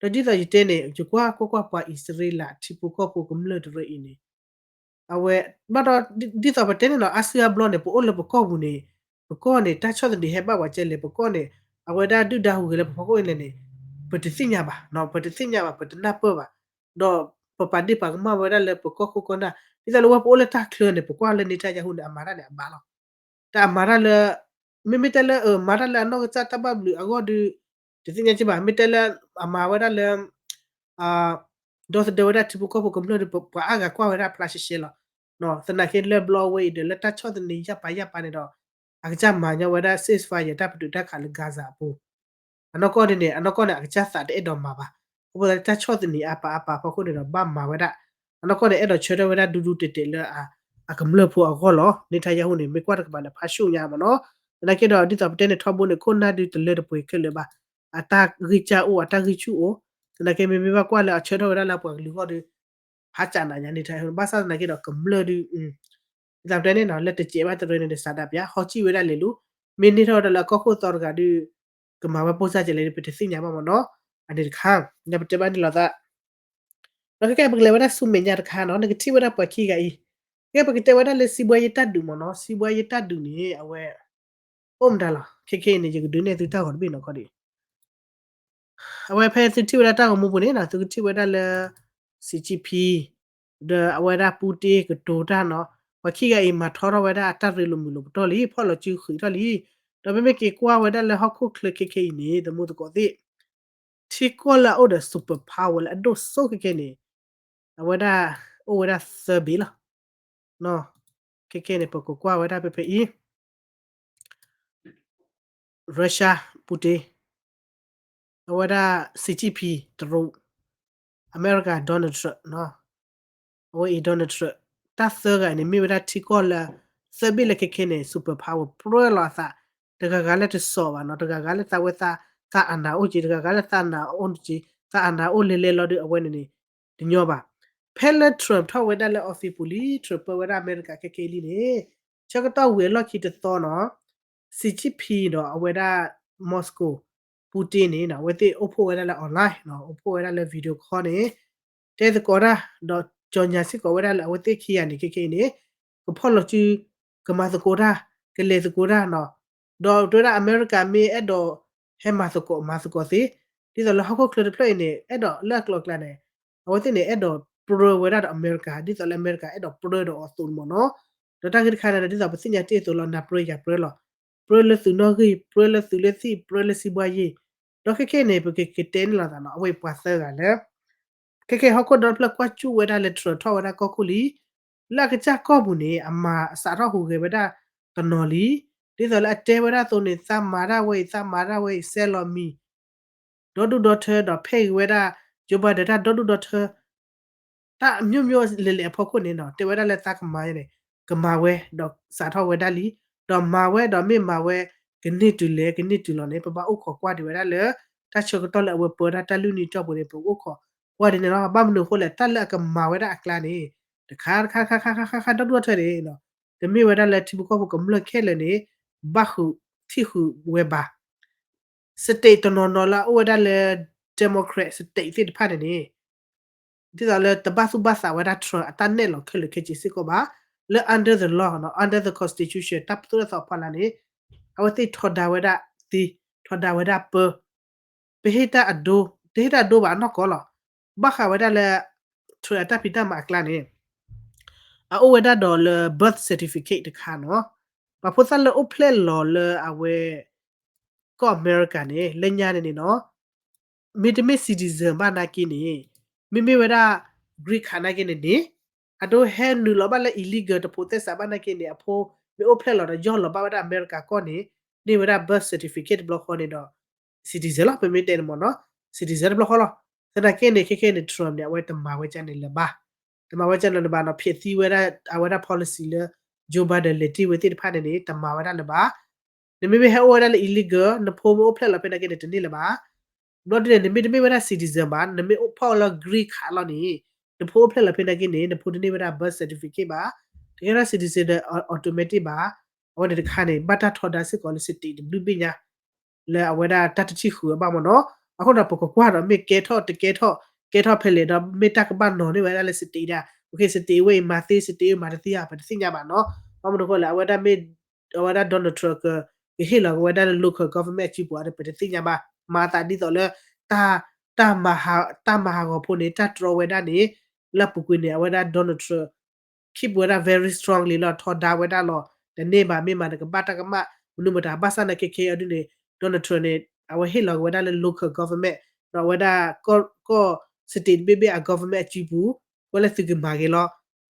ီၤ. ဒီးဒ်သိးယတဲန့ၣ် ယကွၢ်ကွၢ်ကွၢ်ပှၤအံၣ်စရ့လးထံဖိကီၢ်ဖိကမျၢၢ်တရၢအံၤန့ၣ် အဝဲ ဘၣ်ဒီး ဒ်သိးပတဲန့ၣ်နီၤ အါစုအါဘျီန့ၣ် ပအိၣ်လၢပကီၢ်ပူၤန့ၣ် ပကီၢ်န့ၣ် တၢ်ဆီၣ်သနံးဟဲဘၣ်ပှၤကဲလဲၣ် ပကီၢ်န့ၣ် အဝဲဒၣ်ဒုၣ်ဒါဟူးဂဲၤလၢပဖီခိၣ်အံၤလဲၣ်န့ၣ် ပတသ့ၣ်ညါဘၣ်, ပတသ့ၣ်ညါဘၣ် ပတနၢ်ပၢၢ်ဘၣ်. ဒီးပပာ်ဒ့ၣ်ပာ်ကမၣ်ဝဲဒၣ်လၢပကီၢ်ခိၣ်ကီၢ်နၢ် ဒ်သိးလၢဝဲပအိၣ်လၢတၢ်ချၢန့ၣ် ပကွၢ်လၢ Netanyahu န့ၣ် အမၤတၢ်န့ၣ်အဘၣ်လီၤ. တၢ်အမၤတၢ်လၢ မ့မ့ၢ်တဲလၢ မၤတၢ်လၢအနီၢ်ကစၢ်တၢ်ဘၣ်ဘျုးအဂီၢ်ဒီး တသ့ၣ်ညါက့ဘၣ် မ့ၢ်တဲလၢ အမၤဝဲဒၣ်လၢ ဒီသဒၢဝဲဒၣ်ထံဖိကီၢ်ဖိကမျၢၢ်ဒီး ပှၤအါဂၤကွၢ်ဝဲဒၣ်ဖျါရှဲရှဲလီၤ. သနာ်က့လၢဘျီဝဲအံၤဒီး လၢတၢ်ဆီၣ်သနံးယၢ်ပာ်ယၢ်ပာ်န့ၣ်ဒီး အကစၢ်မၤညီဝဲဒၣ် ceasefire တၢ်ပတုာ်တၢ်ခးလၢ Gaza အပူၤ အနီၢ်ကီၢ်န့ၣ်န့ၣ် အနီၢ်ကီၢ်န့ၣ် အကစၢ်သးတအဲၣ်ဒိးမၤဘၣ်. အဃိသတးလၢတၢ်ဆီၣ်သနံးအါပာ်အါပာ်ဖီခိၣ်န့ၣ်ဒီး ဘၣ်မၤဝဲဒၣ်. အနီၢ်ကီၢ်န့ၣ် အဲၣ်ဒိးဆၢထၢၣ်ဝဲဒၣ်ဒူဒူတဲာ်တဲာ်လၢ အကမျၢၢ်ဖိအဂီၢ်လီၤ. Netanyahu န့ၣ် မ့ၢ်ကွၢ်တကပၤန့ၣ် ဖးဆူၣ်ညါမ့ၢ်နီၤ. သနာ်က့ဒီး ဒ်သိးပတဲန့ၣ် ထီဘိန့ၣ် ခိၣ်နၢ်ဒုးတလၢတပှဲၤခဲလၢာ်ဘၣ်. အတၢ်ဂံၢ်စၢ်အိၣ် အတၢ်ဂံၢ်ဆူၣ်အိၣ်. သနာ်က့မ့မ့ၢ်ဘၣ်ကွၢ်လၢအဆၢထၢၣ်ဝဲဒၣ်လၢအပှၤကလုာ်အဂီၢ်ဒီး ဖးစးနးညါ Netanyahu ဘၣ်ဆၣ်သနာ်က့ဒီးကမျၢၢ်ဒုး ဒ်သိးပတဲန့ၣ်နီၤ လၢတစဲးဘၣ်တရၢန့ၣ်ဒီး စးဒၣ်ပျၢ် ဟီစံၣ်ဝဲဒၣ်လဲၤလူၤ မ့ၢ်န့ၢ်ထီၣ်ဝဲဒၣ်လၢအကီၢ်ခိၣ်သီတဂၤဒီး ကမၤဝဲပိၢ်စၢ်ကလဲၣ်ဒီး ပတသ့ၣ်ညါဘၣ်မ့ၢ်နီၤ. အန့ၣ်တခါ ဒီးပတဲဘၣ်န့ၣ်လီၤသး ဒီးခဲကဲပကလဲၤဝဲဒၣ်ဆူမဲာ်ညါတခါနီၤ နကထံၣ်ဝဲဒၣ်ပှၤခံဂၤအံၤ ကဲပကတဲဝဲဒၣ်လၢစံးဘှါယံတၢ်ဒုးမ့ၢ်နီၤ စံးဘှါယံတၢ်ဒုးန့ၣ် အဝဲ အိၣ်မတၤလီၤ ခဲခဲအံၤန့ၣ် ယကဒုးနဲၣ်သုတၢ်ဂီၤတဘ့ၣ်နီၤခီဒံး အဝဲဖဲသုထံၣ်ဝဲဒၣ်တၢ်ဂီၤမူပူၤန့ၣ်နီၤ သုကထံၣ်ဝဲဒၣ်လၢ Xi Jinping ဒီးအဝဲဒၣ် Putin ကတိၤတၢ်နီၤ ပှၤခံဂၤအံၤ မၤထီထီၣ်ဝဲဒၣ်အတၢ်ရ့လိာ်မုာ်လိာ်ပတီၢ်လံ ဖီၣ်လီၤစုဃံးထီၣ်လံ. ဒီးမ့မ့ၢ်က့ၤကွၢ်ဝဲဒၣ်လၢဟီၣ်ခိၣ်ချၢခဲခဲအံၤန့ၣ် သမူသကိးသ့ၣ် ထံကီၢ်လၢအအိၣ်ဒီး superpower လၢအဒိၣ်စိခဲခဲန့ၣ် အဝဲဒၣ်အိၣ်ဝဲဒၣ်သၢဘ့ၣ်လီၤ. ခဲခဲန့ၣ် ပကကွၢ်ဝဲဒၣ်ဖဲဖဲအံၤ Russia Putin အဝဲဒၣ် Xi Jinping တရူး အမဲရကၤ Donald Trump အဝဲအံၤ Donald Trump တၢ်သၢဂၤန့ၣ် မ့ၢ်ဝဲဒၣ်ထံကီၢ်လၢ သၢဘ့ၣ်လၢခဲခဲန့ၣ် superpower ပြၢလီၤအသး တဂၤဂၤလၢတစီၣ်ဘၣ်နီၤ တဂၤဂၤလၢသးဝဲသး သးအနၢ်အိၣ်က့ တဂၤဂၤလၢသးနၢ်အိၣ်က့ သးအနၢ်အိၣ်လဲၤလဲၤလီၤဒီးအဝဲန့ၣ်န့ၣ် တညီဘၣ်. ဖဲလၢ Trump ထီၣ်ဝဲဒၣ်လၢ office ပူၤလံ Trump ပၢဝဲဒၣ်အမဲရကၤခဲခဲအံၤလံန့ၣ် ဆၢကတီၢ်ဝံၤအလီၢ်ခံတသီနီၤ Xi Jinping ဒီးအဝဲဒၣ် Moscow Putin န့ၣ် အဝဲသ့ၣ်အိၣ်ဖှိၣ်ဝဲဒၣ်လၢ online နီၤ အိၣ်ဖှိၣ်ဝဲဒၣ်လၢ video call န့ၣ် တဲသကိးတၢ် ဒီးကြေညာစ့ၢ်ကီးဝဲဒၣ်လၢအဝဲသ့ၣ်ခံဂၤန့ၣ် ခဲခဲအံၤန့ၣ် ကဖီၣ်လီၤစု ကမၤသကိးတၢ် ကလဲၤသကိးတၢ်နီၤ ဒီးတဲဝဲဒၣ်အမဲရကၤမ့ၢ်အဲၣ်ဒိးဟဲမၤသကိးမၤသကိးသ့ ဒ်သိးလၢဟီၣ်ခိၣ်ချၢတဖျၢၣ်အံၤန့ၣ် အဲၣ်ဒိးလၢအကျိၤအကျဲန့ၣ် အဝဲသ့ၣ်န့ၣ် အဲၣ်ဒိးပြၢဝဲဒၣ်ဒီးအမဲရကၤ ဒ်သိးလၢအမဲရကၤအဲၣ်ဒိးပြၢဒီးအီၤအသိးမ့ၢ်နီၤ. ဒီးတၢ်ဂ့ၢ်တခါန့ၣ်ဒီး ဒ်သိးပသ့ၣ်ညါတ့ၢ်အသိးလီၤ နၢ်ပြၢယၤပြၢလီၤ. ပြၢလၢသုးနီၣ်ဂံၢ် ပြၢလၢသုးလၢသံၣ် ပြၢလၢစံးဘှါယံၤ ဒီးခဲခဲန့ၣ် ပကကတဲန့ၣ်လီၤသးနီၤ အဝဲပှၤသၢဂၤလၢ ခဲခဲဟီၣ်ခိၣ်ဒီတဖျၢၣ်ကွၢ်စူၣ်ဝဲဒၣ်လၢ Trump ထီၣ်ဝဲဒၣ်ကီၢ်ခိၣ်လံ လၢအကစၢ်ကီၢ်ပူၤန့ၣ် အမၤစးထီၣ်ဟူးဂဲၤဝဲဒၣ်တနီၤလံ. ဒ်သိးလၢအတဲဝဲဒၣ်အသိးန့ၣ် သးမၤတၢ်ဝဲအံၤ သးမၤတၢ်ဝဲအံၤ ဆဲးလီၤမံၤ ဒီဒူၣ်ဒီထၢ ဒီးဖဲအံၤဝဲဒၣ် Joe Biden တၢ်ဒီဒူၣ်ဒီထၢ တၢ်မျိုးမျိုးလဲၤလဲၤအဖီခိၣ်န့ၣ်နီၤ တဲဝဲဒၣ်လၢသးကမၤန့ၣ် ကမၤဝဲ ဒီးစးထီၣ်ဝဲဒၣ်လံ. ဒီးမၤဝဲဒီးမ့ၢ်မၤဝဲ ကန့ၢ်တုၤလဲၣ် ကန့ၢ်တုၤလီၤန့ၣ် ပဘၣ်အိၣ်ခိးကွၢ်ဒံးဝဲဒၣ်လၢ တၢ်ဆၢကတီၢ်လၢအဝဲပၢတၢ်တၢ်လုၢ်န့ၢ်ကၠီၣ်ပူၤန့ၣ် ပအိၣ်ခိးကွၢ်ဒ်န့ၣ်လီၤ. ဘၣ်မနုၤအဃိလဲၣ် တၢ်လၢအကမၤဝဲဒၣ်အကျါန့ၣ် တခါတခါတခါတခါတခါတခါဒီဒူၣ်ဒီထၢန့ၣ် တမ့ၢ်ဝဲဒၣ်လၢထံဖိကီၢ်ဖိကမျၢၢ်ခဲလၢာ်န့ၣ် ဘၣ်ဃုာ်ထံၣ်ဃုာ်ဝဲဘၣ် state တနီၤနီၤလၢအအိၣ်ဝဲဒၣ်လၢ Democrat state သ့ၣ်တဖၣ်န့ၣ်န့ၣ် ဒ်သိးလၢတဘၣ်သူၣ်ဘၣ်သးဝဲဒၣ် Trump အတၢ်နဲၣ်လီၤခဲလၢာ်ခဲဆ့စ့ၢ်ကီးဘၣ် လၢ under the law နီၤ under the constitution တၢ်သိၣ်တၢ်သီအဖီလာ်န့ၣ် အဝဲသ့ၣ်ထီဒါဝဲဒၣ်သ့ ထီဒါဝဲဒၣ်ပၢ ပဟ့ၣ်တၢ်အဒိ, တဟ့ၣ်တၢ်အဒိဘၣ်နီၢ်ကီၢ်လီၤ. ဘၣ်ဃးဝဲဒၣ်လၢ Trump အတၢ်ဖံးတၢ်မၤအကျါန့ၣ် အအိၣ်ဝဲဒၣ်ဒီးလၢ birth certificate တခါနီၤ. ပှၤဖိသၣ်လၢအိၣ်ဖျဲၣ်လီၤလၢအဝဲ ကီၢ်အမဲရကၤန့ၣ် လၢညါန့ၣ်န့ၣ်နီၤ မ့တမ့ၢ် citizen ဘၣ်နာ်က့န့ၣ် မ့မ့ၢ်ဝဲဒၣ် green card နာ်က့န့ၣ်န့ၣ် အဒိဟဲနုာ်လီၤဘၣ်လၢ illegal တဖိးသဲစးဘၣ်နာ်က့န့ၣ် အဖိမ့ၢ်အိၣ်ဖျဲၣ်လီၤဒီး ယီၢ်လီၤဘၣ်ဝဲဒၣ်အမဲရကၤကီၢ်န့ၣ် န့ၢ်ဝဲဒၣ် birth certificate တဘျီဃီန့ၣ်ဒီး citizen လီၤ. ပမ့ၢ်တဲန့ၣ်မ့ၢ်နီၤ citizen တဘျီဃီလီၤ. သနာ်က့န့ၣ် ခဲခဲန့ၣ် Trump န့ၣ် အဝဲတမၤဝဲကန့ၣ်လၢၤဘၣ်. တမၤဝဲကန့ၣ်လၢၤဘၣ်နီၤ ဖျက်ဆီးဝဲဒၣ် အဝဲဒၣ် policy လၢ Joe Biden လဲၤတ့ၢ်ဝဲသ့ၣ်တဖၣ်န့ၣ်န့ၣ် တမၤဝဲဒၣ်လၢၤဘၣ်. နမ့မ့ၢ်ဟဲအိၣ်ဝဲဒၣ်လၢ illegal နဖိမ့ၢ်အိၣ်ဖျဲၣ်လီၤဖဲနာ်က့န့ၣ် တန့ၢ်လၢၤဘၣ်. ဘျီဒ်န့ၣ် နမ့တမ့ၢ်ဝဲဒၣ် citizen ဘၣ် နမ့ၢ်အိၣ်ဖီၣ်လၢ green card လီၤန့ၣ် နဖိအိၣ်ဖျဲၣ်လီၤဖဲနာ်က့န့ၣ် နဖိတန့ၢ်ဝဲဒၣ် birth certificate ဘၣ်. တကဲထီၣ် citizen ဒီး automatic ဘၣ်. အဝဲန့ၣ်တခါန့ၣ် ဘၣ်တၢ်ထီဒါစ့ၢ်ကီးလၢ state တဘျုးဘ့ၣ်ညါ လၢအဝဲဒၣ်တၢ်တထံၣ်ဃုာ်ဝဲဘၣ်မ့ၢ်နီၤ. အဃိဒီး ပကကွၢ်ဒီး မ့ၢ်ကဲထီၣ်တကဲထီၣ် ကဲထီၣ်ဖဲလဲၣ်ဒီး မ့ၢ်တၢ်ကဘၣ်နီၤန့ၢ်ဝဲဒၣ်လၢ state ဒၣ် okay state ဝဲအံၤမၤသ့ state ဝဲမၤတသ့ဧါ ပတသ့ၣ်ညါဘၣ်နီၤ. ဘၣ်မနုၤအဃိလဲၣ် အဝဲဒၣ်မ့ၢ် အဝဲဒၣ် Donald Trump က ကဟ့ၣ်လီၤက့ၤဝဲဒၣ်လၢ local government အစုပူၤအံၤဒီး ပတသ့ၣ်ညါဘၣ်. မၤသးဒ်သိးလၢ တၢ် တၢ်မၤဟးဂီၤဖိန့ၣ် တၢ်တြီဝဲဒၣ်န့ၣ် လၢအပူၤကွံာ်န့ၣ် အဝဲဒၣ် Donald Trump keep ဝဲဒၣ် very strongly လီၤ ထီဒါဝဲဒၣ်လီၤ. တန့ၢ်ဘၣ် မ့ၢ်မးနကဘၣ်တၢ်ကမၣ် မနုၤမတၤ ဘၣ်ဆၣ်နာ်က့ခဲအံၤဒ်န့ၣ် Donald Trump န့ၣ် အဝဲဟ့ၣ်လီၤက့ၤဝဲဒၣ်လၢ local government ဒီးအဝဲဒၣ် ကီၢ် state တဘ့ၣ်ဘ့ၣ်အ government အစုပူၤ ကွဲးလၢသုကမၤဂ့ၤလီၤ.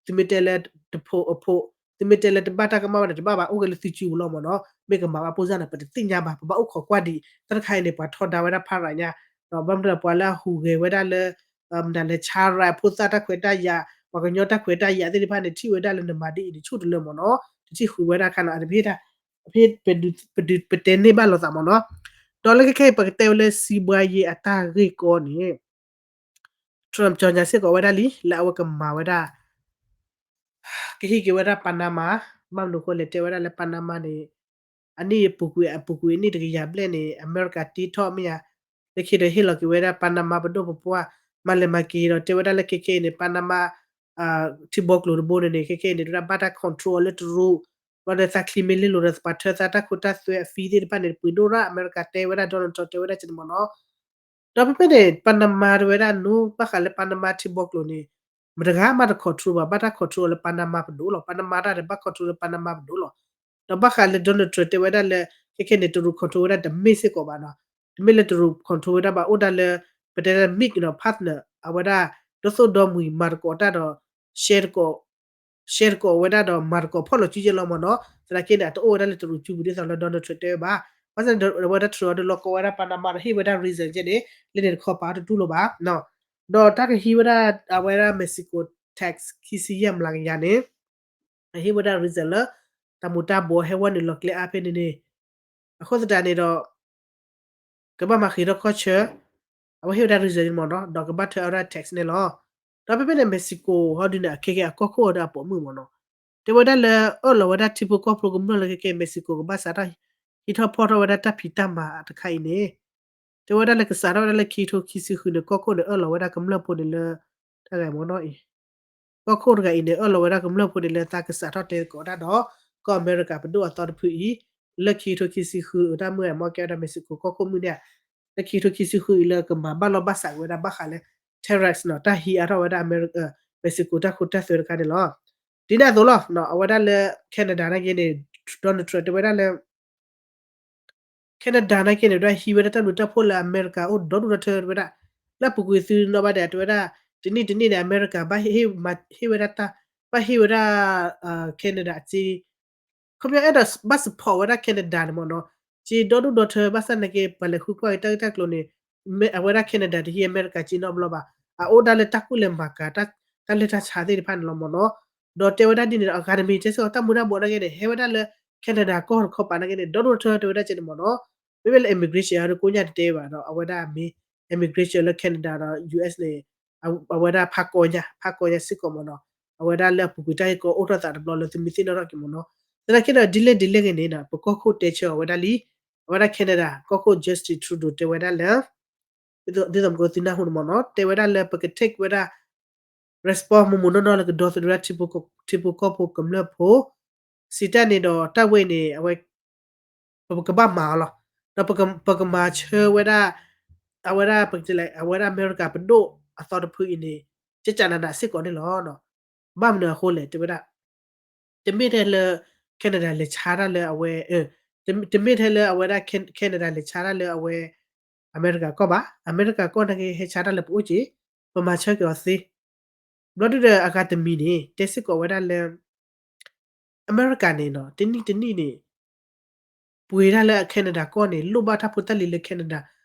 သုမ့ၢ်တဲလၢတဖိးအဖိး သုမ့ၢ်တဲလၢတဘၣ်တၢ်ကမၣ်ဘၣ်န့ၣ် တဘၣ်ဘၣ် အိၣ်က့ၤလၢသုစုပူၤလီၤမ့ၢ်နီၤ. မ့ၢ်ကမၤဘၣ်ပိၢ်စၢ်န့ၣ် ပတသ့ၣ်ညါဘၣ် ပဘၣ်အိၣ်ခိးကွၢ်ဒံး တၢ်တခါအံၤန့ၣ် ပှၤထီဒါဝဲဒၣ်ဖးရၤညါ ဒီးဘၣ်မနုၤဒီးပှၤလၢအဟူးဂဲၤဝဲဒၣ်လၢ မတၤလဲၣ် ဆါရၤ ဖိသၣ်တၢ်ခွဲးတၢ်ယာ် ပှၤကညီတၢ်ခွဲးတၢ်ယာ်သ့ၣ်တဖၣ်န့ၣ် ထံၣ်ဝဲဒၣ်လၢနမၤဒ်အံၤန့ၣ် ဆူၣ်တလၢမ့ၢ်နီၤ တထံၣ်ဃုာ်ဝဲဒၣ်ခါနီၤ အတဖဲ ဖဲ ပဒုးပတဲန့ၢ်ဘၣ်လိာ်သးမ့ၢ်နီၤ. ဒီးလၢခဲခဲအံၤ ပကတဲဝဲလၢစံးဘှါယ့အတၢ်ဂ့ၢ်ကီန့ၣ် Trump ကြေညာစ့ၢ်ကီးဝဲဒၣ်လံ လၢအဝဲကမၤဝဲဒၣ် ကဟံးက့ၤဝဲဒၣ် Panama ဘၣ်မနုၤအဃိလဲၣ် တဲဝဲဒၣ်လၢ Panama န့ၣ် အနံၣ်ပူၤကွံာ် အပူၤကွံာ်အနံၣ်တကယၤဘျဲၣ်န့ၣ် အမဲရကၤတ့ထီၣ်မ့ၢ်ဧါ, လၢခံဒီးဟ့ၣ်လီၤက့ၤဝဲဒၣ် Panama ပဒိၣ်ပပှၢ် မၤလဲၤမၤက့ၤဒီး တဲဝဲဒၣ်လၢခဲခဲအံၤန့ၣ် Panama ထံဘီကျိၤတဘိန့ၣ်န့ၣ် ခဲခဲအံၤန့ၣ် တဲဝဲဒၣ်ဘၣ်တၢ် control အီၤလၢတရူး, ဘျီဒီးသးချံမ့ၢ်လ့လိာ်ဒီး ပှၤထၢသးတၢ်ခိတၢ်သွဲအ fee သ့ၣ်တဖၣ်န့ၣ် ပှ့ၤဒိၣ်ရၣ် အမဲရကၤတဲဝဲဒၣ် Donald Trump တဲဝဲဒၣ်ကန့ၣ်မ့ၢ်နီၤ. ဒီးဖဲဖဲန့ၣ် Panama တဲဝဲဒၣ်နူ ဘၣ်ဃးလၢ Panama ထံဘီကျိၤန့ၣ် မတဂၤမးတ control ဘၣ်, ဘၣ်တၢ် control လၢ Panama ပဒိၣ်လီၤ, Panama တၢ်ဒီးဘၣ် control လၢ Panama ပဒိၣ်လီၤ. ဒီးဘၣ်ဃးလၢ Donald Trump တဲဝဲဒၣ်လၢ ခဲခဲန့ၣ် တရူး control ဝဲဒၣ်တမ့ၢ်စ့ၢ်ကီးဘၣ်နီၤ, တမ့ၢ်လၢတရူး control ဝဲဒၣ်ဘၣ် အိၣ်ဒၣ်လၢ ပတဲဒၣ် မ့ၢ်ကနီၤ partner အဝဲဒၣ် ဒီသိၣ်ဒီမှံၤမၤသကိးတၢ်ဒီး share သကိး share သကိးဝဲဒၣ်ဒီးမၤသကိးဖီၣ်လိာ်စုယဲၢ်လီၤမ့ၢ်နီၤ, သနာ်က့န့ၣ် အတအိၣ်ဝဲဒၣ်လၢတရူးစုပူၤဒ်သိးလၢ Donald Trump တဲဝဲဘၣ်. ဘၣ်ဆၣ်န့ၣ် အဝဲဒၣ် Trump အီၤဒုးလီၤကီဝဲဒၣ် Panama ဒီးဟ့ၣ်ဝဲဒၣ် reason ကဲန့ၣ် လၢန့ၣ်တခီပာ်အီၤတတူၢ်လိာ်ဘၣ်. ဒီးတၢ်ကဟံးဝဲဒၣ် အဝဲဒၣ် Mexico tax ခံဆံယဲၢ်မျးကယၤန့ၣ် အဟ့ၣ်ဝဲဒၣ် reason လၢ တၢ်မူၤတၢ်ဘှီးဟဲဝဲနုာ်လီၤကျဲအါဖဲန့ၣ်န့ၣ် အဃိသတးန့ၣ်ဒီး ကဘၣ်မၤဃ့ၤထီၣ်ကီၢ်ဆၢ, အဝဲဟ့ၣ်ဝဲဒၣ် reason မ့ၢ်နီၤ, ဒီးကဘၣ်ထၢအဝဲဒၣ် tax န့ၣ်လီၤ. ဒီးဖဲဖဲန့ၣ် Mexico ဟီဒုန့ၣ် အခဲကဲအကီၢ်ခိၣ်အီၤဒီးအပိာ်မုၣ်မ့ၢ်နီၤ, တဲဝဲဒၣ်လၢအၢၣ်လီၤဝဲဒၣ်ထံဖိကီၢ်ဖိကမျၢၢ်လၢခဲကဲ Mexico ကဘၣ်စးထီၣ်ဟံးထီၣ်ဖီၣ်ထီၣ်ဝဲဒၣ်တၢ်ဖံးတၢ်မၤတခါအံၤန့ၣ် တဲဝဲဒၣ်လၢကစးထီၣ်ဝဲဒၣ်လၢခံကထိခံဆံဃုန့ၣ် ကီၢ်ခိၣ်န့ၣ် အၢၣ်လီၤဝဲဒၣ်ကမျၢၢ်ဖိန့ၣ်လၢ တၢ်ဂၤမ့ၢ်နီၤအံၤ ကီၢ်ခိၣ်တဂၤအံၤန့ၣ် အၢၣ်လီၤဝဲဒၣ်ကမျၢၢ်ဖိန့ၣ်လၢသးကစးထီၣ်တဲသကိးတၢ်ဒီး ကီၢ်အမဲရကၤပဒိၣ်အသီတဖုအံၤ လၢခံကထိခံဆံဃုအတၢ်မုၢ်အမီၢ်ကဲဝဲဒၣ် Mexico ကီၢ်ခိၣ်မုၢ်န့ၣ် လၢခံကထိခံဆံဃုအံၤလၢကမၤဘၣ်လီၢ်ဘၣ်စးက့ၤဝဲဒၣ်ဘၣ်ဃးလၢ tariffs နီၤ တၢ်ဟံးအါထီၣ်ဝဲဒၣ် Mexico တၢ်ခိတၢ်သွဲတခါန့ၣ်လီၤ. ဒ်န့ၣ်အသိးလီၤ အဝဲဒၣ်လၢ Canada နာ်က့န့ၣ် Donald Trump တဲဝဲဒၣ်လၢ Canada နာ်က့န့ၣ် ဒၣ်ဟံးဝဲဒၣ်တၢ်ဘျုးတၢ်ဖှိၣ်လၢအမဲရကၤအိၣ်ဒီဒူၣ်ဒီထၢဝဲဒၣ် လၢအပူၤကွံာ်သုနီၣ်ဘၣ်ဒဲး တဲဝဲဒၣ် တနံၣ်တနံၣ်န့ၣ် အမဲရကၤဘၣ်ဟ့ၣ်ဝဲဒၣ်တၢ် ဘၣ်ဟ့ၣ်ဝဲဒၣ် Canada စ့ ခီပညီအဲၣ်ဒိးဘၣ် support ဝဲဒၣ် Canada န့ၣ်မ့ၢ်နီၤ စ့ဒီဒူၣ်ဒီထၢ ဘၣ်ဆၣ်နာ်က့ ပှၤလဲၤဃုကွၢ်က့ၤတၢ်ဂ့ၢ်တၢ်ကျိၤန့ၣ် အဝဲဒၣ် Canada တဟံးအမဲရကၤစ့နီတဘျီဘၣ် အအိၣ်ဒၣ်လၢတၢ်ကူၣ်လဲၤမၤကၤ တၢ်လၢတၢ်ဆါသ့ၣ်တဖၣ်န့ၣ်လီၤမ့ၢ်နီၤ ဒီးတဲဝဲဒၣ်ဒ်န့ၣ်ဒီး အဂၤတမံၤတဲစ့ၢ်ကီး တၢ်မူၤတၢ်ဘှီးနာ်က့န့ၣ် ဟဲဝဲဒၣ်လၢ Canada ကီၢ်တခီပၤနာ်က့န့ၣ် ဒီဒူၣ်ဒီထၢတဲဝဲဒၣ်ကဲန့ၣ်မ့ၢ်နီၤ မ့မ့ၢ်လၢ immigration အံၤဒီးကိးညါတတဲဘၣ်ဒီး အဝဲဒၣ်မ့ၢ် immigration လၢ Canada ဒီး US န့ၣ် အဝဲဒၣ်ဖးကီညါ ဖးကီညါစ့ၢ်ကီးမ့ၢ်နီၤ အဝဲဒၣ်လၢအပူၤကွံာ်တၢ်ဂ့ၢ်ကီအိၣ်ထီၣ်သးတဘျီလၢသုမ့ၢ်သ့ၣ်နီၣ်ထီၣ်က့ၤမ့ၢ်နီၤ သနာ်က့ဒီး ဒ်လဲၣ်ဒ်လဲၣ်ဂ့ၤန့ၣ် ပကီၢ်ခိၣ်တဲဆၢအီၤဝဲဒၣ်လံ အဝဲဒၣ် Canada ကီၢ်ခိၣ် Justin Trudeau တဲဝဲဒၣ်လၢ ဒ်သိးမ့ၢ်ကီးသုနၢ်ဟူန့ၣ်မ့ၢ်နီၤ တဲဝဲဒၣ်လၢပက take ဝဲဒၣ် response မ့ၢ်မ့ၢ်နီၢ်နီၢ်လၢကဒီသဒၢဝဲဒၣ်ထံဖိကီၢ်ဖိကမျၢၢ်ဖိ စံးတၢ်န့ၣ်ဒီးတၢ်ဝဲအံၤန့ၣ် အဝဲ ပကဘၣ်မၤအီၤလီၤ ဒီးပကမၤဆၢဝဲဒၣ် အဝဲဒၣ်ပကတဲလဲၣ် အဝဲဒၣ်အမဲရကၤပဒိၣ်အသီတဖုအံၤန့ၣ် ကကနၤနၤစ့ၢ်ကီးန့ၣ်လီၤ. ဘၣ်မနုၤအဃိလဲၣ် တဲဝဲဒၣ် တမ့ၢ်ထဲလၢ Canada လဲၤဆါတၢ်လၢအဝဲ တမ့ၢ်ထဲလၢအဝဲဒၣ် Canada လဲၤဆါတၢ်လၢအဝဲ အမဲရကၤကီၢ်ဘၣ်. အမဲရကၤကီၢ်နာ်က့ဟဲဆါတၢ်လၢပအိၣ်က့ၤ ပမၤဆၢက့ၤအီၤသ့ ဘျီဒုဒီးအဂၤတမံၤန့ၣ် တဲစ့ၢ်ကီးဝဲဒၣ်လၢ အမဲရကၤန့ၣ်နီၤ တနံၣ်တနံၣ်န့ၣ် ပှ့ၤဒၣ်လၢအ Canada ကီၢ်န့ၣ် လိၣ်ဘၣ်တၢ်ဖိတၢ်လံၤလၢ Canada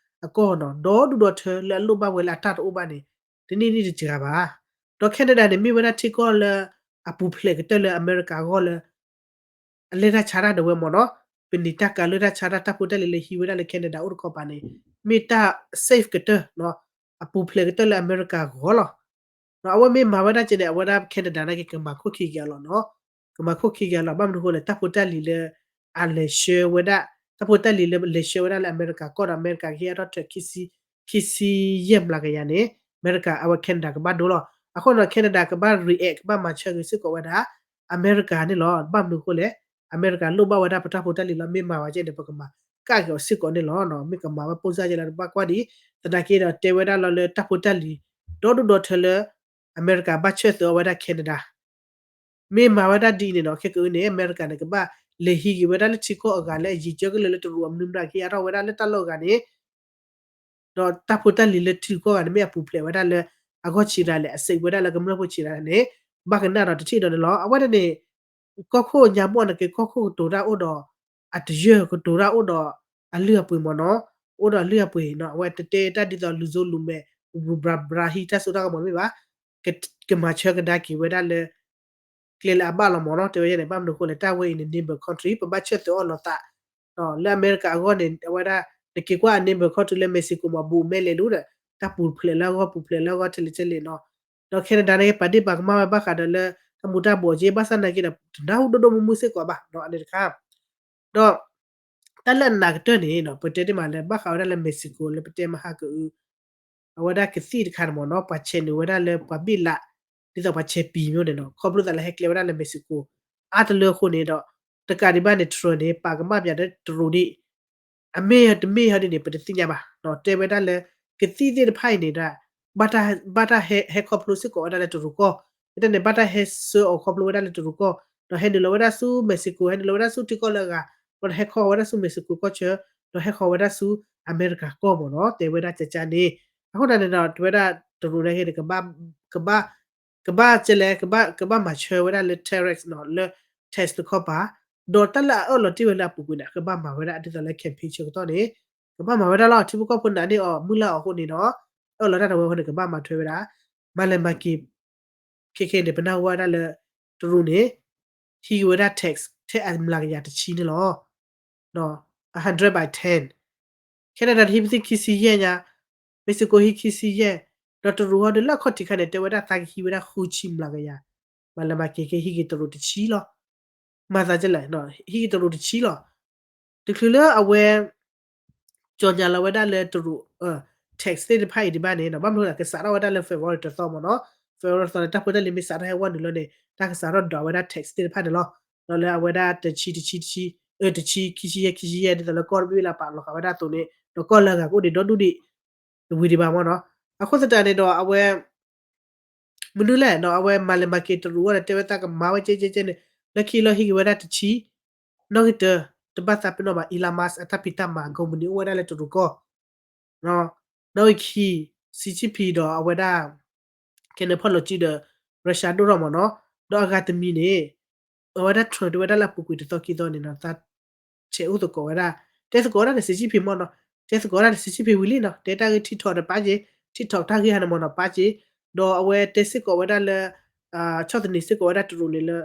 အကီၢ်နီၤ ဒီဒူၣ်ဒီထၢလၢအလိၣ်ဘၣ်ဝဲလၢအတၢ်တအိၣ်ဘၣ်န့ၣ် တနံၣ်နံၣ်တစှၤဘၣ်. ဒီး Canada န့ၣ် မ့ၢ်ဝဲဒၣ်ထံကီၢ်လၢ အပူၤဖျဲးကတၢၢ်လၢအမဲရကၤအဂီၢ်လၢ အလဲၤတၢ်ဆါတၢ်ဒၣ်ဝဲမ့ၢ်နီၤ ပနံာ်တၢ်ကၤလၢတၢ်ဆါတၢ် တၢ်ဖိတၢ်လံၤလၢဟံးဝဲဒၣ်လၢ Canada အိၣ်တခီပၤန့ၣ် မ့ၢ်တၢ် safe ကတၢၢ်နီၤ အပူၤဖျဲးကတၢၢ်လၢအမဲရကၤဂီၢ်လီၤ. အဝဲမ့ၢ်မၤဝဲဒၣ်ကဲန့ၣ် အဝဲဒၣ် Canada နာ်က့ ကမၤခိၣ်ခံက့ၤအီၤလီၤနီၤ ကမၤခိၣ်ခံက့ၤအီၤလီၤ. ဘၣ်မနုၤအဃိလဲၣ် တၢ်ဖိတၢ်လံၤလၢ အလဲၤဆှၢဝဲဒၣ် တၢ်ဖိတၢ်လံၤလၢလဲၤဆှၢဝဲဒၣ်လၢအမဲရကၤကီၢ်ဒီး အမဲရကၤကဟ့ၣ်အါထီၣ်ထၢၣ် ခံဆံယဲၢ်မျးကယၤန့ၣ် အမဲရကၤ အဝဲ Canada ကဘၣ်ဒိလီၤ. အဃိန့ၣ် Canada ကဘၣ် react ကဘၣ်မၤဆၢက့ၤစ့ၢ်ကီးဝဲဒၣ် အမဲရကၤန့ၣ်လီၤ. ဘၣ်မနုၤအဃိလဲၣ် အမဲရကၤလိၣ်ဘၣ်ဝဲဒၣ်ပတၢ်ဖိတၢ်လံၤလီၤ. မ့ၢ်မၤဝဲကဲန့ၣ် ပကမၤကၣ်က့ၤအီၤစ့ၢ်ကီးန့ၣ်လီၤ. မ့ၢ်ကမၤဝဲပိၢ်စၢ်ကဲလၢတဘၣ်ကွၢ်ဒံး သနာ်က့ဒီးတဲဝဲဒၣ်လီၤလၢတၢ်ဖိတၢ်လံၤ ဒီဒူၣ်ဒီထၢလၢ အမဲရကၤဘၣ်ဆၢသၢအီၤဝဲဒၣ် Canada မ့ၢ်မၤဝဲဒၣ်ဒ်အံၤန့ၣ်နီၤ ခဲကအုန့ၣ် အမဲရကၤန့ၣ် ကဘၣ်လဲၤဟံးက့ၤဝဲဒၣ်လၢထံကီၢ်အဂၤလၢအယံၤကၢကလၢာ်လၢတရူးအမနုၤမတၤကဟ့ၣ်အါထီၣ်ဝဲဒၣ်လၢတၢ်လီၢ်အဂၤန့ၣ် ဒီးတၢ်ဖိတၢ်လံၤလၢထံကီၢ်ဂၤန့ၣ် မ့ၢ်အပူၤဖျဲးဝဲဒၣ်လၢအဂီၢ်ဆံးဒၣ်လဲၣ် အစံးဝဲဒၣ်လၢကမျၢၢ်ဖိဆံးဒၣ်န့ၣ် ဘၣ်ကနၣ်ဒီးတထံၣ်ဒီးန့ၣ်လီၤ. အဝဲန့ၣ်န့ၣ် ကီၢ်ခိၣ်ညါဘီၣ်နာ်က့ ကီၢ်ခိၣ်ကတိၤတၢ်အိၣ်ဒီး အတယၢၢ်ကတိၤတၢ်အိၣ်ဒီး အလုၢ်အပှ့ၤမ့ၢ်နီၤ အိၣ်ဒီးအလုၢ်အပှ့ၤနီၤ အဝဲတတဲတၢ်ဒ်သိးလူၤစိလူၤမဲာ် ဘြၤဘြၤဟံးတၢ်စိတၢ်ကမီၤမ့ၢ်ဘၣ် ကမၤဆၢကဒါက့ၤဝဲဒၣ်လၢ ကျဲလၢအဘၣ်လီၤမ့ၢ်နီၤ တဲဝဲန့ၣ် ဘၣ်မနုၤအဃိလဲၣ် တၢ်ဝဲအံၤန့ၣ် neighbor country ပဘၣ်ဆၢသၢအီၤလိာ်သး လၢအမဲရကၤအဂီၢ်န့ၣ် အဝဲဒၣ် နက့ၤကွၢ်အ neighbor country လၢ Mexico မ့ၢ်ဘူးမဲလဲၤဒိၣ်ဒီး တၢ်ပူၤဖျဲးလၢအဂီၢ်ပူၤဖျဲးလၢအဂီၢ်ထဲလဲၣ်ထဲလဲၣ်နီၤ ဒီး Canada န့ၣ် ပာ်ဒ့ၣ်ပာ်ကမၣ်ဝဲဘၣ်ဃးဒီးလၢ တၢ်မူၤတၢ်ဘှီးက့ ဘၣ်ဆၣ်နာ်က့ဒီး တနၢ်ဟူဒိၣ်ဒိၣ်မုၢ်မုၢ်စ့ၢ်ကီးဘၣ် ဒီးအန့ၣ်တခါ ဒီး တၢ်လၢအနးကတၢၢ်န့ၣ်နီၤ ပတဲတ့ၢ်မးလၢ ဘၣ်ဃးဝဲဒၣ်လၢ Mexico လၢပတဲမဟါကအု အဝဲဒၣ်ကသံၣ်တခါန့ၣ်မ့ၢ်နီၤ ပှၤဆဲးနုာ်ဝဲဒၣ်လၢပှၤဘ့ၣ်လး ဒ်သိးပှၤဆဲးပံၤမ့ၢ်န့ၣ်နီၤ ခီဖျိသးလၢဟဲကျဲဝဲဒၣ်လၢ Mexico အါတလၢအဃိန့ၣ်ဒီး တကးဒံးဘၣ်န့ၣ် Trump န့ၣ် ပာ်ကမၣ်ပၠးဒီးတရူးဒံး အမ့ၢ်တမ့ၢ်ဟီဒ်န့ၣ် ပတသ့ၣ်ညါဘၣ် တဲဝဲဒၣ်လၢ ကသံၣ်သ့ၣ်တဖၣ်အံၤန့ၣ်ဒၣ် ဘၣ်တၢ်ဟဲ ဘၣ်တၢ်ဟဲ ဟဲခီဖျိစ့ၢ်ကီးဝဲဒၣ်လၢတရူးကီၢ် ကတၢၢ်န့ၣ် ဘၣ်တၢ်ဟဲဆှၢအီၤခီဖျိဝဲဒၣ်လၢတရူးကီၢ် ဒီးဟဲနုာ်လီၤဝဲဒၣ်ဆူ Mexico ဟဲနုာ်လီၤဝဲဒၣ်ဆူထံကီၢ်လၢအဂၤ ဒီးဟဲခီဝဲဒၣ်ဆူ Mexico ကီၢ်ဆၢ ဒီးဟဲခီဝဲဒၣ်ဆူအမဲရကၤကီၢ်မ့ၢ်နီၤ တဲဝဲဒၣ်ကကန့ၣ် အဃိသတးန့ၣ်ဒီး တဲဝဲဒၣ်တရူးန့ၣ်က့န့ၣ် ကဘၣ် ကဘၣ် ကဘၣ်ကဲလဲၣ် ကဘၣ် ကဘၣ်မၤဆၢဝဲဒၣ်လၢ tariffs နီၤ လၢ tax တခီပၤ ဒီးတၢ်လၢအအၢၣ်လီၤတ့ၢ်ဝဲလၢအပူၤကွံာ်န့ၣ် ကဘၣ်မၤဝဲဒၣ်ဒ်သိးလၢ campaign ဆၢကတီၢ်န့ၣ် ကဘၣ်မၤဝဲဒၣ်လီၤ ထံဖိကီၢ်ဖိနာ်န့ၢ်အီၤမုၢ်လၢ်အီၤအဃိန့ၣ်ဒီး အၢၣ်လီၤတၢ်တဝဲအဃိန့ၣ် ကဘၣ်မၤထွဲဝဲဒၣ် မၤလဲၤမၤက့ၤ ခဲခဲန့ၣ် ပနၢ်ဟူဝဲဒၣ်လၢ တရူးန့ၣ် ဟံးက့ၤဝဲဒၣ် tax ထဲအမျးကယၤတဆံန့ၣ်လီၤ. အ hundred by ten Canada တဟံးပသ့ၣ်ခံဆံယဲၢ်ညါ Mexico ဟံးခံဆံယဲၢ် ဒီးတရူးဟီဒုးလၢအခီၣ်ထံးခါန့ၣ် တဲဝဲဒၣ်သးကဟံးဝဲဒၣ်ဃုဆံမျးကယၤ မၤလဲၤမၤက့ၤကဟံးက့ၤတရူးတဆံလီၤ. မၤသးဒ်လဲၣ် ဟံးက့ၤတရူးတဆံလီၤ. တချုးလၢအဝဲ ကြေညာလီၤဝဲဒၣ်လၢတရူး tax သ့ၣ်တဖၣ်အံၤဒံးဘၣ်န့ၣ် ဘၣ်မနုၤလဲၣ် ကစးထီၣ်ဝဲဒၣ်လၢ February တသီမ့ၢ်နီၤ February တသီန့ၣ် တၢ်ဖိတၢ်လံၤမ့ၢ်စးထီၣ်ဟဲဝဲနုာ်လီၤန့ၣ် တၢ်ကစးထီၣ်ဒွးဝဲဒၣ် tax သ့ၣ်တဖၣ်န့ၣ်လီၤ. ဒီးလၢအဝဲဒၣ်တဆံတဆံတဆံ တဆံ ခံဆံယဲၢ် ခံဆံယဲၢ် ဒ်သိးလၢကီၢ်တဘ့ၣ်လၢပာ်လီၤဃာ်ဝဲဒၣ်အသိးန့ၣ် ဒီးကီၢ်လၢအဂၤကအိၣ်ဒံးဒီဒူၣ်ဒံး တဝံၤဒံးဘၣ်မ့ၢ်နီၤ. အဃိသတးန့ၣ်ဒီးအဝဲ မနုၤလဲၣ်နီၤ အဝဲမၤလဲၤမၤက့ၤတရူးဝဲဒီး တဲဝဲသးကမၤဝဲကဲကဲကဲန့ၣ် လၢခံလီၤဟံးက့ၤဝဲဒၣ်တဆံ နီၣ်ဂံၢ်တၢ တဘၣ်သးပ့ၤနီၣ်ဘၣ် Elon Musk အတၢ်ဖံးတၢ်မၤ company အိၣ်ဝဲဒၣ်လၢတရူးကီၢ် နီၣ်ဂံၢ်ခံ Xi Jinping ဒီးအဝဲဒၣ် ကဲန့ၣ်ဖီၣ်လီၤစုဒီး Russia ဒိၣ်ထီၣ်မ့ၢ်နီၤ ဒီးအဂၤတမံၤန့ၣ် အဝဲဒၣ် Trump တဲဝဲဒၣ်လၢအပူၤကွံာ်တသီခံသီန့ၣ်နီၤ သး ဆဲးအိၣ်သကိးဝဲဒၣ် တဲသကိးဝဲဒၣ်န့ၣ် Xi Jinping မ့ၢ်နီၤ တဲသကိးဝဲဒၣ်န့ၣ် Xi Jinping ဝံၤလံနီၤ တဲတၢ်ဂ့ၢ် TikTok ဒီးပာ်က့ၤ TikTok တၢ်ဂ့ၢ်ဟါန့ၣ်မ့ၢ်နီၤ ပာ်က့ၤ ဒီးအဝဲတဲစ့ၢ်ကီးဝဲဒၣ်လၢ ဆီၣ်သနံးစ့ၢ်ကီးဝဲဒၣ်တရူးန့ၣ်လၢ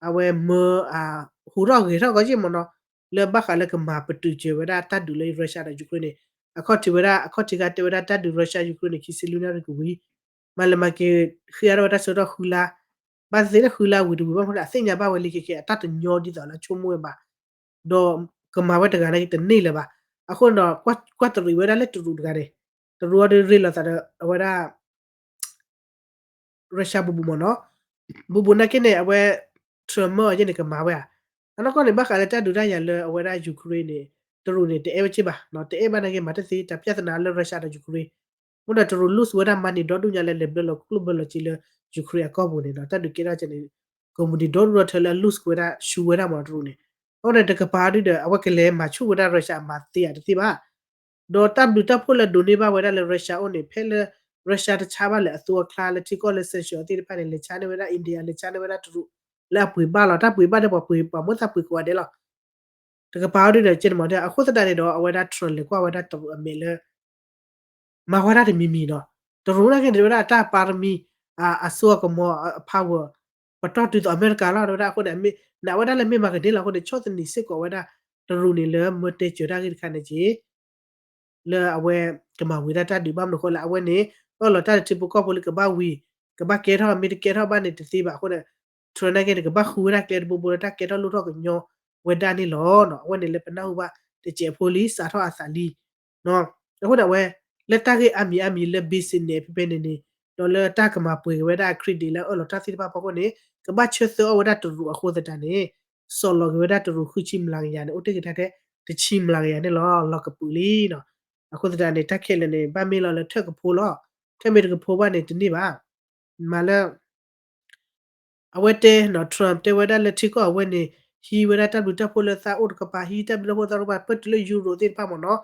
အဝဲမၢ ဟူးထီၣ်ဂဲၤထီၣ်ကီးက့ၤမ့ၢ်နီၤ လၢဘၣ်ဃးလၢကမၤပတုာ်စၢၤဝဲဒၣ်တၢ်ဒုးလၢ Russia ဒီး Ukraine န့ၣ် အခီၣ်ထံးဝဲဒၣ် အခီၣ်ထံးခါတဲဝဲဒၣ်တၢ်ဒုး Russia Ukraine န့ၣ် ခံဆံလွံၢ်နၣ်ရံၣ်ကဝံၤ မၤလဲၤမၤက့ၤ ဃ့အါထီၣ်ဝဲတၢ်ဆၢကတီၢ်ဃုလါ ဘၣ်သ့ၣ်သ့ၣ်လၢဃုလါဝံၤတဝံၤဘၣ်မနုၤအသ့ၣ်ညါဘၣ်ဝဲလံခဲကဲ အတၢ်တညီဒ်သိးလၢဆိကမိၣ်ဝဲဘၣ် ဒီးကမၤဝဲတဂၤန့ၣ်တန့ၢ်လၢၤဘၣ်. အဃိန့ၣ်ဒီး ကွၢ်တရံးဝဲဒၣ်လၢတရူးတဂၤန့ၣ် တရူးအီၤဒုးရ့လိာ်သးဒီးအဝဲဒၣ် Russia ဘူးဘူးမ့ၢ်နီၤ ဘူးဘူးနာ်က့န့ၣ် အဝဲ Trump မၢအီၤယဲန့ၣ် ကမၤဝဲဧါ. အနီၢ်ကီၢ်န့ၣ် ဘၣ်ဃးလၢတၢ်ဒုးတၢ်ယၤလၢအဝဲဒၣ် Ukraine န့ၣ် တရူးန့ၣ် တအဲၣ်ဝဲက့ဘၣ်, တအဲၣ်ဘၣ်နာ်က့ မၤတသ့ တၢ်ပျၢ်သနာ်လၢ Russia ဒီး Ukraine မ့ၢ်ဒီးတရူး lose ဝဲဒၣ် money ဒီဒူၣ်ညါလၢလဲၤဘျၢလီၤကျိၣ်ဘျၢလီၤစ့လၢ Ukraine အကီၢ်ပူၤန့ၣ်ဒီး တၢ်ဒုးကဲထီၣ်ကဲန့ၣ် ကိးမုၢ်နံၤဒီဒူၣ်ဒီထၢလၢအ lose ဝဲဒၣ် ဆူဝဲဒၣ်မ့ၢ်တရူးန့ၣ်, အဃိန့ၣ် တကပၤဒုဒီး အဝဲကလဲၤမၤဆူၣ်ဝဲဒၣ် Russia အမၤသ့ဧါတသ့ဘၣ်. ဒီးတၢ်ဘျုးတၢ်ဖှိၣ်လၢဒိးန့ၢ်ဘၣ်ဝဲဒၣ်လၢ Russia အိၣ်န့ၣ် ဖဲလၢ Russia တဆါဘၣ်လၢအသိအချါလၢထံကီၢ်လၢ sanction သ့ၣ်တဖၣ်န့ၣ် လဲၤဆါန့ၢ်ဝဲဒၣ် India လဲၤဆါန့ၢ်ဝဲဒၣ်တရူး လၢအပှ့ၤဘၣ်လီၤ. တၢ်ပှ့ၤဘၣ်ဒီးပှၤပှ့ၤပှၤမိၣ်သးပှ့ၤကိးဂၤဒဲးလီၤ. တကပၤအီၤဒုဒီး ကဲန့ၣ်မ့ၢ် အဃိသတးန့ၣ်ဒီး အဝဲဒၣ် Trump လဲၤကွၢ်ဝဲဒၣ်တရူးအမဲာ်လၢ မၤဝဲဒၣ်တမံၤမံၤနီၤ. တရူးနာ်က့န့ၣ် တဲဝဲဒၣ်တၢ်ပၤရမံၤ အစိအကမီၤအဖးဝဲ ပတီၢ်တုၤသိးအမဲရကၤလီၤ တဲဝဲဒၣ်အဃိန့ၣ် နာ်ဝဲဒၣ်လၢမ့ၢ်မၤကန့ၢ်လီၤအဃိန့ၣ် ဆီၣ်သနံးစ့ၢ်ကီးဝဲဒၣ် တရူးန့ၣ်လၢမၢတဲစၢၤတၢ်ဂ့ၢ်တခါန့ၣ်က့ လၢအဝဲကမၤဝံၤဒၣ်တၢ်ဒုးဘၣ်မနုၤအဃိလဲၣ် အဝဲန့ၣ် အၢၣ်လီၤတၢ်လၢထံဖိကီၢ်ဖိလၢကဘၣ်ဝံၤ ကဘၣ်ကဲထီၣ် မ့ၢ်တကဲထီၣ်ဘၣ်န့ၣ်တသ့ဘၣ်အဃိန့ၣ် Trump နာ်က့န့ၣ် ကဘၣ်ဃုဝဲဒၣ်ကျဲတဘိဘိလၢတၢ်ကဲထီၣ်လိၣ်ထီၣ်ကညီဝဲဒၣ်န့ၣ်လီၤ. အဝဲန့ၣ်လၢပနၢ်ဟူဘၣ်တစဲးဖိလံ စးထီၣ်အသးလံ အဃိန့ၣ် အဝဲ လၢတၢ်ဂ့ၢ်အါမံၤအါမံၤလၢ business ဖဲဖဲန့ၣ်န့ၣ် ဒီးလၢတၢ်ကမၤပှဲၤက့ၤဝဲဒၣ် credit လၢအအၢၣ်လီၤတၢ်သ့ၣ်တဖၣ်ဖီခိၣ်န့ၣ် ကဘၣ်ဆၢသၢအီၣ်ဝဲဒၣ်တရူးအဃိသတးန့ၣ် စိာ်လီၤက့ၤဝဲဒၣ်တရူးဃုဆံမျးကယၤန့ၣ် အိၣ်တ့ၢ်က့ၤတၢ်ထဲတဆံမျးကယၤန့ၣ်လီၤ. လီၤကပုာ်လံနီၤ. အဃိသတးန့ၣ် တၢ်ခဲလၢာ်န့ၣ် ဘၣ်မ့ၢ်လီၤလၢထၢၣ်ကဖိလီၤ. ထၢၣ်မ့ၢ်တကဖိဘၣ်န့ၣ် တန့ၢ်ဘၣ်. မၤလၢ အဝဲတဲနီၤ Trump တဲဝဲဒၣ်လၢထံကီၢ်အဝဲန့ၣ် ဟံးဝဲဒၣ်တၢ်ဘျုးတၢ်ဖှိၣ်လၢသးအိၣ်တကပၤ ဟံးတၢ်ဘျုးတၢ်ဖှိၣ်သးအိၣ်တကပၤ ပၢၢ်တုၤလၢ Euro သ့ၣ်တဖၣ်မ့ၢ်နီၤ.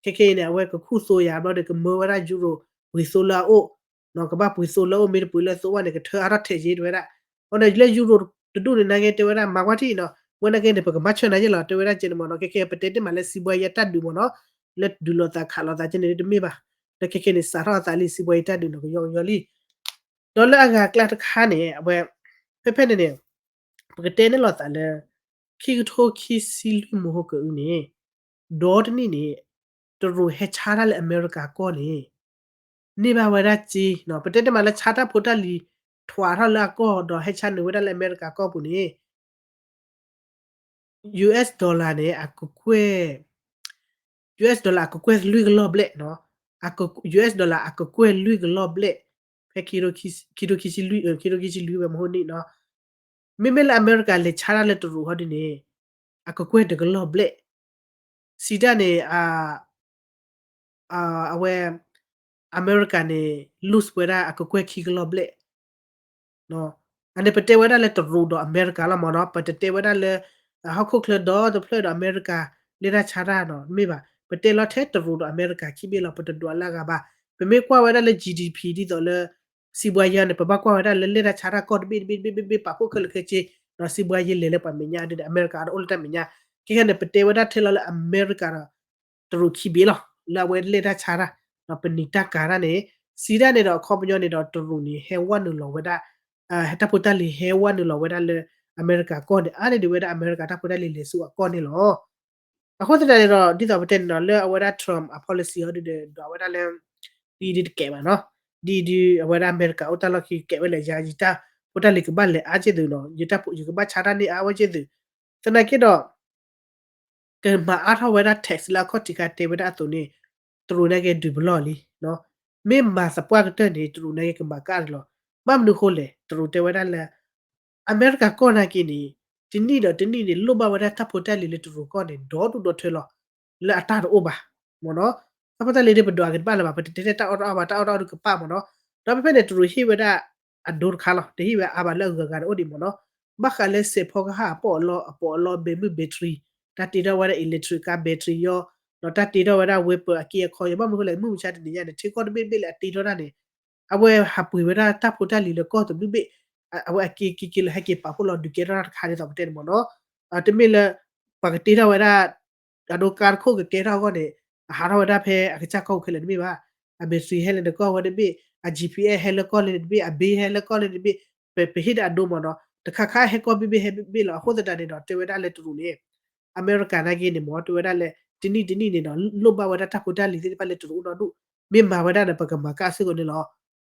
ခဲခဲအံၤန့ၣ် အဝဲကခူၣ်သိယၤဘျီဒီး ကမၢဝဲဒၣ် Euro ပှ့ၤသိလၢအအိၣ် ကဘၣ်ပှ့ၤသိလၢအအိၣ် မ့ၢ်တပှ့ၤလၢအသိဘၣ်န့ၣ် ကထၢအါထီၣ်ထဲးက့ၤတဲဝဲဒၣ်. အဃိန့ၣ် လၢ Euro တဒူၣ်န့ၣ်နာ်က့တဲဝဲဒၣ် မၤကွၢ်ထံၣ်နီၤ ဝဲနာ်က့န့ၣ် ပကမၤဆၢနၤယဲၢ်လီၤ တဲဝဲဒၣ်ကဲန့ၣ်မ့ၢ်နီၤ. ခဲခဲပတဲတ့ၢ်မးလၢစံးဘှါယဲတၢ်ဒုးမ့ၢ်နီၤ လၢဒုးလိာ်သးခးလိာ်သးကဲန့ၣ်တမ့ၢ်ဘၣ်. လၢခဲခဲန့ၣ် စးထီၣ်အသးလံ စံးဘှါယဲတၢ်ဒုးနီၤ ကယီကယီလံ ဒီးလၢအဂၤအကျါတခါန့ၣ် အဝဲ ဖဲဖဲန့ၣ်န့ၣ် ပကတဲန့ၢ်လိာ်သးလၢ ခံကထိခံဆံလွံၢ်မဟိကအုန့ၣ် ဒီတနံၣ်န့ၣ် တရူးဟဲဆါတၢ်လၢအမဲရကၤကီၢ်န့ၣ် န့ၢ်ဘၣ်ဝဲဒၣ်စ့နီၤ ပတဲတ့ၢ်မးလၢဆါတၢ်ဖိတၢ်လံၤ ထွးထီၣ်လၢအကီၢ် ဒီးဟဲဆါန့ၢ်ဝဲဒၣ်လၢအမဲရကၤကီၢ်ပူၤန့ၣ် US dollar န့ၣ် အကကွဲၢ် US dollar အကကွဲၢ်လွံၢ်ကလီၢ်ဘျဲၣ်နီၤ US dollar အကကွဲၢ်လွံၢ်ကလီၢ်ဘျဲၣ် ဖဲခံထိခံဆံလွံၢ် ခံထိခံဆံလွံၢ်ဝဲမဟိနံၣ်နီၤ မ့မ့ၢ်လၢအမဲရကၤလဲၤဆါတၢ်လၢတရူးဟီဒ်န့ၣ် အကကွဲၢ်တကလီၢ်ဘျဲၣ် စံးတၢ်န့ၣ် အဝဲ အမဲရကၤန့ၣ် lose ဝဲဒၣ်အကကွဲၢ်ခံကလီၢ်ဘျဲၣ် အန့ၣ်ပတဲဝဲဒၣ်လၢတရူးဒီးအမဲရကၤလီၤမ့ၢ်နီၤ ပတတဲဝဲဒၣ်လၢ ဟီၣ်ခိၣ်ချၢဒီတဖျၢၣ်ဒီးအမဲရကၤ လဲၤတၢ်ဆါတၢ်နီၤ မ့ၢ်ဘၣ် ပတဲလီၤထဲတရူးဒီးအမဲရကၤခံဘ့ၣ်လီၤ ပတဒွးလၢအဂၤဘၣ် ပမ့ၢ်ကွၢ်ဝဲဒၣ်လၢ GDP ဒ်သိးလၢ စံးဘှါယဲန့ၣ် ပဘၣ်ကွၢ်ဝဲဒၣ်လၢလဲၤတၢ်ဆါတၢ်ကီၢ်တဘ့ၣ်တဘ့ၣ်တဘ့ၣ်ဘ့ၣ်ဘ့ၣ်ပာ်ဖှိၣ်ခဲလၢာ်ခဲဆ့ ဒီးစံးဘှါယဲလဲၤလၢပှၤမဲာ်ညါဒ်န့ၣ် အမဲရကၤဒီးအိၣ်လၢတၢ်မဲာ်ညါ ခဲခဲန့ၣ် ပတဲဝဲဒၣ်ထဲလီၤလၢအမဲရကၤဒီး တရူးခံဘ့ၣ်လီၤ လၢအဝဲလဲၤတၢ်ဆါတၢ် ဒီးပနံၤတၢ်ကၤတၢ်န့ၣ် စံးတၢ်န့ၣ်ဒီးအခီပညီန့ၣ်ဒီးတရူးန့ၣ် ဟဲဝဲနုာ်လီၤဝဲဒၣ် ဟဲတၢ်ဖိတၢ်လံၤဟဲဝဲနုာ်လီၤဝဲဒၣ်လၢ အမဲရကၤကီၢ်န့ၣ် အါန့ၢ်ဒံးဝဲဒၣ်အမဲရကၤတၢ်ဖိတၢ်လံၤလဲၤဆူအကီၢ်န့ၣ်လီၤ. အဃိသတးန့ၣ်ဒီး ဒ်သိးပတဲန့ၣ်ဒီး လၢအဝဲဒၣ် Trump အ policy အီၤဒုဒီး ဒွးဝဲဒၣ်လၢ ဒ်အံၤဒ်တကဲးဘၣ်နီၤ ဒ်အံၤဒ်အဝဲဒၣ်အမဲရကၤအိၣ်တၢ်လီၢ်ခံကဲးဝဲလၢယၤ ယတၢ်ဖိတၢ်လံၤကဘၣ်လဲၤအါက့ၢ်သုးနီၤ ယကဘၣ်ဆါတၢ်န့ၢ်အါဝဲက့ၢ်သုး သနာ်က့ဒီး ကမၤအါထီၣ်ဝဲဒၣ် tax လၢအခီၣ်ထံးခါတဲဝဲဒၣ်အသိးန့ၣ် တရူးန့ၣ်က့ၤဒုးပလီၢ်လံ မ့ၢ်မၤသပှၢ်ကတၢၢ်န့ၣ် တရူးန့ၣ်က့ၤကမၤကၣ်လီၤ ဘၣ်မနုၤဃိလဲၣ် တရူးတဲဝဲဒၣ်လၢ အမဲရကၤကီၢ်နာ်က့ၤန့ၣ် တနံၣ်ဒီးတနံၣ်န့ၣ် လိၣ်ဘၣ်ဝဲဒၣ်တၢ်ဖိတၢ်လံၤလၢတရူးကီၢ်န့ၣ် ဒီဒူၣ်ဒီထၢလီၤ လၢအတၢ်တအိၣ်ဘၣ် မ့ၢ်နီၤ တၢ်ဖိတၢ်လံၤဒ်ပဒွးက့ၤတဘၣ်လၢၤဘၣ် ပတတဲတၢ်အီၣ်တၢ်အီဘၣ် တၢ်အီၣ်တၢ်အီဒုကပၣ်မ့ၢ်နီၤ ဒီးဖဲဖဲန့ၣ် တရူးဟ့ၣ်ဝဲဒၣ် အဒိတခါလီၤ တဟ့ၣ်ဝဲအါဘၣ်လၢအဂၤဂၤန့ၣ်အိၣ်ဒံးမ့ၢ်နီၤ ဘၣ်ဃးလၢစဲးဖီကဟၣ်အပီၣ်အလီ အပီၣ်အလီဘဲမုၢ် battery တၢ်တ့ထီၣ်ဝဲဒၣ် electric car battery ယီ ဒီးတၢ်တ့ထီၣ်ဝဲဒၣ် wiper အက့အခီယီ ဘၣ်မနုၤဃိလဲၣ် မုၢ်မဆါတနံၤညါန့ၣ် ထံကီၢ်တဘ့ၣ်တဘ့ၣ်လၢအတ့ထီၣ်တၢ်န့ၣ် အဝဲဟးပှ့ၤဝဲဒၣ်တၢ်ဖိတၢ်လံၤလၢကီၢ်တဘ့ၣ်ဘ့ၣ် အဝဲအက့က့က့လၢဟဲက့ၤပာ်ဖှိၣ်လီၤဒုးကဲထီၣ်တၢ်တခါဒ်သိးပတဲန့ၣ်မ့ၢ်နီၤ တမ့ၢ်လၢ ပှၤကတ့ထီၣ်ဝဲဒၣ် အဒိကါတခိၣ်ကကဲထီၣ်အဂီၢ်န့ၣ် အဟးထီၣ်ဝဲဒၣ်ဖဲအကစၢ်ကီၢ်ပူၤခဲလၢာ်တမ့ၢ်ဘၣ် အ battery ဟဲလၢနကီၢ်ဝဲတဘ့ၣ် အ GPS ဟဲလၢကီၢ်လၢနတဘ့ၣ် အဘ့ဟဲလၢကီၢ်လၢနတဘ့ၣ် ပဟ့ၣ်ဒၣ်အဒိမ့ၢ်နီၤ တခါခါဟဲကီၢ်ဘ့ၣ်ဘ့ၣ်ဟဲဘ့ၣ်ဘ့ၣ်လီၤ အဃိသတးန့ၣ်ဒီးတဲဝဲဒၣ်လၢတရူးန့ၣ် အမဲရကၤနာ်က့န့ၣ်မ့ၢ် တဲဝဲဒၣ်လၢ တနံၣ်တနံၣ်န့ၣ်ဒီး လိၣ်ဘၣ်ဝဲဒၣ်တၢ်ဖိတၢ်လံၤသ့ၣ်တဖၣ်လၢတရူးအိၣ်ဒီဒူၣ် မ့ၢ်မၤဝဲဒၣ်ဒီးပကမၤကၣ်စ့ၢ်ကီးန့ၣ်လီၤ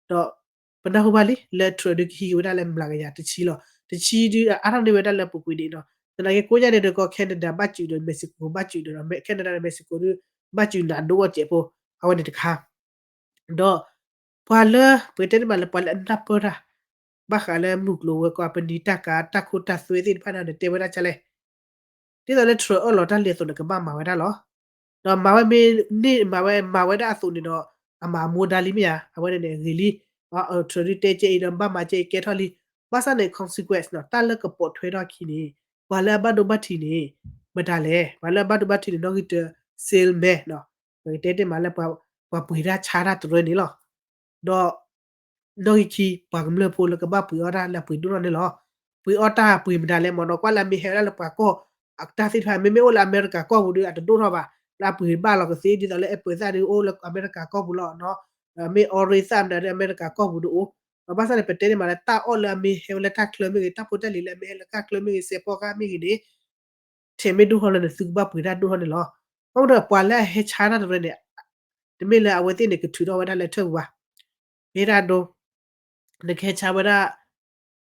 ဒီး ပနၢ်ဟူဘၣ်လံ လၢ Trump ဒုးကဟံးက့ၤဝဲဒၣ်လၢမျးကယၤတဆံလီၤ တဆံဒုးအါထီၣ်န့ၢ်ဝဲဒၣ်လၢပူၤကွံာ်ဒံးနီၤ သနာ်က့ကိးညါန့ၣ်ဒီးကီး Canada ဘၣ်စၢၤဒီး Mexico ဘၣ်စၢၤဒီး Canada ဒီး Mexico ဒုး ဘၣ်စၢၤနးဒိၣ်အီၣ်စဲးဖိ အဝဲန့ၣ်တခါ ဒီး ပှၤလၢ ပကတဲန့ၣ်မးလၢပှၤလၢအနၢ်ပၢၢ်တၢ် ဘၣ်ဃးလၢမုၢ်ကျိၤဝဲၤကွာ် ပနံၤတၢ်ကၤ တၢ်ခိတၢ်သွဲသ့ၣ်တဖၣ်န့ၣ် တဲဝဲဒၣ်ဒ်လဲၣ် ဒ်သိးလၢ Trump အၢၣ်လီၤတၢ်လံအသိးန့ၣ် ကဘၣ်မၤဝဲဒၣ်လီၤ. ဒီးမၤဝဲမ့ၢ်န့ၢ် မၤဝဲ မၤဝဲဒၣ်အသိးန့ၣ်ဒီး အမၤအမူဒါလံမ့ၢ်ဧါ, အဝဲန့ၣ်န့ၣ် အဂ့ၤလံ. Trump ဒုးတဲကဲအံၤဒီး ဘၣ်မၤကဲအံၤကဲထီၣ်လံ. ဘၣ်ဆၣ်န့ၣ် consequence နီၤ တၢ်လၢကပိာ်ထွဲထီၣ်အခံန့ၣ် ပှၤလၢအဘၣ်ဒိဘၣ်ထံးန့ၣ် မတၤလဲၣ်, ပှၤလၢအဘၣ်ဒိဘၣ်ထံးန့ၣ် နီၣ်ဂံၢ်တၢ salesman နီၤ, ပကတဲတ့ၢ်မးလၢ ပှၤပှ့ၤတၢ်ဆါတၢ်တရၢန့ၣ်လီၤ. ဒီး နီၣ်ဂံၢ်ခံ ပှၤကမျၢၢ်ဖိလၢကဘၣ်ပှ့ၤအီၣ်တၢ်လၢအပှ့ၤဒိၣ်ထီၣ်န့ၣ်လီၤ. ပှ့ၤအီၣ်တၢ်ပှ့ၤမတၤလဲၣ်မ့ၢ်နီၤ, ကွၢ်လၢအမ့ၢ်ဟဲဝဲဒၣ်လၢပှၤကီၢ် တၢ်သ့ၣ်တဖၣ် မ့မ့ၢ်အိၣ်လၢအမဲရကၤကီၢ်ပူၤဒီး အတဒိၣ်ထီၣ်ဘၣ်, လၢအပှ့ၤဘၣ်လီၤကသ့, ဒ်သိးလၢ Apple သ့ၣ်ဒုးအိၣ်လၢအမဲရကၤကီၢ်ပူၤလီၤ. မ့ၢ် Orange သ့ၣ်မတၤဒီး အမဲရကၤကီၢ်ပူၤဒုးအိၣ်, ဒီးဘၣ်ဆၣ်န့ၣ် ပတဲန့ၣ်မးလၢ တၢ်အီၣ်လၢအမ့ၢ်ဟဲဝဲလၢတၢ်ချၢမ့ၢ်ဂ့ၤ, တၢ်ဖိတၢ်လံၤလၢအမ့ၢ်ဟဲလၢတၢ်ချၢမ့ၢ်ဂ့ၤ, စဲးဖီကါမ့ၢ်ဂ့ၤန့ၣ် ထဲးမ့ၢ်ဒိၣ်ထီၣ်လၢန့ၣ် သုကဘၣ်ပှ့ၤတၢ်ဒိၣ်ထီၣ်န့ၣ်လီၤ. ဘၣ်မနုၤဒီး ပှၤလၢအဟဲဆါတၢ်တရၢန့ၣ် တမ့ၢ်လၢအဝဲသ့ၣ်န့ၣ် ကထုးထီၣ်ဝဲဒၣ်လၢထၢၣ်ပူၤဘၣ်. မ့ၢ်ဒၣ်ဒိ နကဟဲဆါဝဲဒၣ်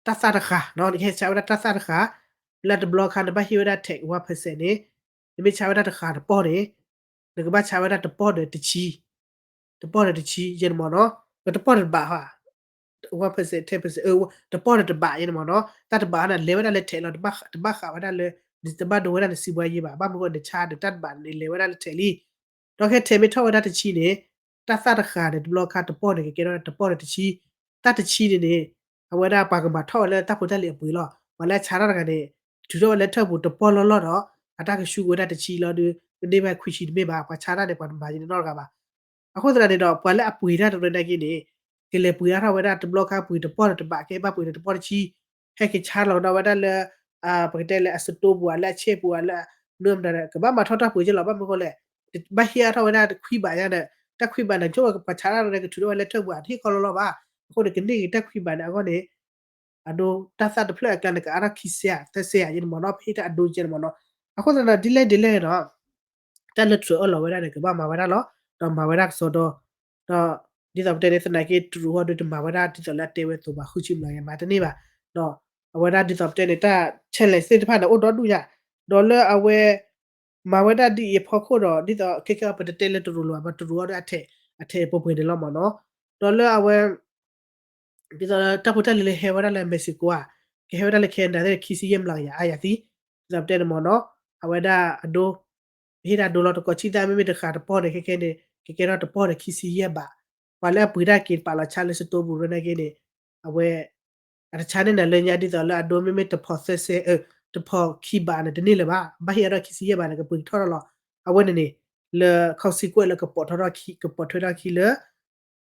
တၢ်သၣ်တဃာ်နီၤ, နကဟဲဆါဝဲဒၣ်တၢ်သၣ်တဃာ်, လၢတဘျီခါ နဘၣ်ဟ့ၣ်ဝဲဒၣ် tax one percent န့ၣ်, နမ့ၢ်ဆါဝဲဒၣ်တဃာ်တပီၢ်န့ၣ် နကဘၣ်ဆါဝဲဒၣ်တပီၢ်ဒီးတဆံ, တပီၢ်ဒီးတဆံယဲၢ်န့ၣ်မ့ၢ်နီၤ, တပီၢ်ဒီးတဘး, one percent, ten percent, တပီၢ်ဒီးတဘးယဲၢ်န့ၣ်မ့ၢ်နီၤ, တၢ်တဘးန့ၣ် လဲၤဝဲဒၣ်လၢထဲးလီၤ, တဘၣ်ဃးဝဲဒၣ်လၢ တဘၣ်ဒိဝဲဒၣ်နစံးဘှါယဲၢ်ဘၣ်, ဘၣ်မနုၤဃိ နဆါဒီးတၢ်တဘးန့ၣ် လဲၤဝဲဒၣ်လၢထဲးလံ. ဒီးခဲထဲးမ့ၢ်ထီၣ်ဝဲဒၣ်တဆံန့ၣ်, တၢ်သၣ်တဃာ်န့ၣ် တဘျီခါတပီၢ်န့ၣ် ကကဲထီၣ်တပီၢ်ဒီးတဆံ, တၢ်တဆံန့ၣ်န့ၣ် အဝဲဒၣ်ပှၤကမၤထီၣ်ဝဲလၢတၢ်ဖိတၢ်လံၤအပှ့ၤလီၤ. ပှၤလၢအဆါတၢ်တဂၤန့ၣ် ထုးထီၣ်ဝဲလၢထၢၣ်ပူၤတပီၢ်လီၢ်လီၢ်ဒီး အတၢ်ကဆူကဝဲဒၣ်တဆံလီၤဒီး ကန့ၢ်ဘၣ်ခွံဆံတမ့ၢ်ဘၣ်, ပှၤဆါတၢ်န့ၣ် ပှၤတမၤယဲၢ်န့ၣ်နီတဂၤဘၣ်. အဃိသတးန့ၣ်ဒီး ပှၤလၢအပှ့ၤတၢ်တရၢနာ်က့န့ၣ် ကလဲၤပှ့ၤအါထီၣ်ဝဲဒၣ် တဘျီခါပှ့ၤတပီၢ်ဒီးတဘး ကဟဲဘၣ်ပှ့ၤဒီးတပီၢ်တဆံ, ဟဲက့ၤဆါလီၤကဒီးဝဲဒၣ်လၢ ပကတဲလၢအစတိပူၤ လၢအဆဲပူၤ လၢ နမတၤဒီး ကဘၣ်မၤထီၣ်တၢ်ပှ့ၤက့လီၤ. ဘၣ်မနုၤဃိလဲၣ်, ဘၣ်ဟ့ၣ်အါထီၣ်ဝဲဒၣ်ခွံဘးညါဒီး တၢ်ခွံဘးန့ၣ် ကၠိပှၤဆါတၢ်တရၢန့ၣ် ကထုးထီၣ်ဝဲလၢထၢၣ်ပူၤ အတဟ့ၣ်ခီလီၤလီၤဘၣ်. အဃိန့ၣ် ကန့ၢ်က့ၤတၢ်ခွံဘးန့ၣ်အဂီၢ်န့ၣ် အဒိ တၢ်သၣ်တဖျၢၣ်အကျါန့ၣ် ကအါထီၣ်ခံစဲးဧါ သၢစဲးဧါယဲၢ်န့ၣ်မ့ၢ်နီၤ, ပဟ့ၣ်တၢ်အဒိကဲန့ၣ်မ့ၢ်နီၤ. အဃိသတးဒီး ဒ်လဲၣ်ဒ်လဲၣ်ဒီး တၢ်လၢ Trump အၢၣ်လီၤဝဲဒၣ်န့ၣ် ကဘၣ်မၤဝဲဒၣ်လီၤ. ဒီးမၤဝဲဒၣ်ကစီဒီ, ဒီး ဒ်သိးပတဲန့ၣ် သနာ်က့ Trump ဟီဒုးတမၤဝဲဒၣ်ဒ်သိးလၢအတဲဝဲအသိးဘၣ် ဃုဆံမျးကယၤမၤတန့ၢ်ဘၣ်. ဒီးအဝဲဒၣ်ဒ်သိးပတဲန့ၣ် တၢ် challenge သ့ၣ်တဖၣ်န့ၣ် အိၣ်ဒီဒူၣ်ညါ, ဒီးလၢအဝဲ မၤဝဲဒၣ်ဒ်အံၤအဖီခိၣ်ဒီး ဒ်သိးခဲကဲအံၤ ပတတဲလၢ Trump လိၤဘၣ် Trump ဟီဒုး အထဲးပှဲၤပှဲၤန့ၣ်လီၤမ့ၢ်နီၤ. ဒီးလၢအဝဲ ဒ်သိးလၢတၢ်ဖိတၢ်လံၤလၢဟဲဝဲဒၣ်လၢ Mexico ဧါ, ကဟဲဝဲဒၣ်လၢ Canada သ့ၣ် ခံဆံယဲၢ်မျးကယၤအါယၤသံ, ဒ်သိးပတဲန့ၣ်မ့ၢ်နီၤ, အဝဲဒၣ်အဒိ ပဟ့ၣ်ဒၣ်ဒိလီၤ တကိးဆံသၣ် မ့မ့ၢ်တဃာ်တပီၢ်န့ၣ် ခဲခဲန့ၣ် ကကဲထီၣ်တပီၢ်န့ၣ် ခံဆံယဲၢ်ဘး. ပှၤလၢအပှ့ၤတၢ်က့ၤပာ်လီၤဆါလၢ စတိပူၤရၢနာ်က့န့ၣ် အဝဲ အတဆါန့ၢ်နၤလၢညါ ဒ်သိးလၢအဒိ မ့မ့ၢ်တဖိးသၢစဲး တဖိးခံဘးန့ၣ် တန့ၢ်လၢၤဘၣ်, ဘၣ်ဟ့ၣ်အါထီၣ်ခံဆံယဲၢ်ဘးန့ၣ် ကပှ့ၤထီၣ်ထီၣ်လီၤ. အဝဲန့ၣ်န့ၣ် လၢ consequence လၢကပိာ်ထီၣ်ထီၣ်ခံ ကပိာ်ထွဲထီၣ်ခံလၢ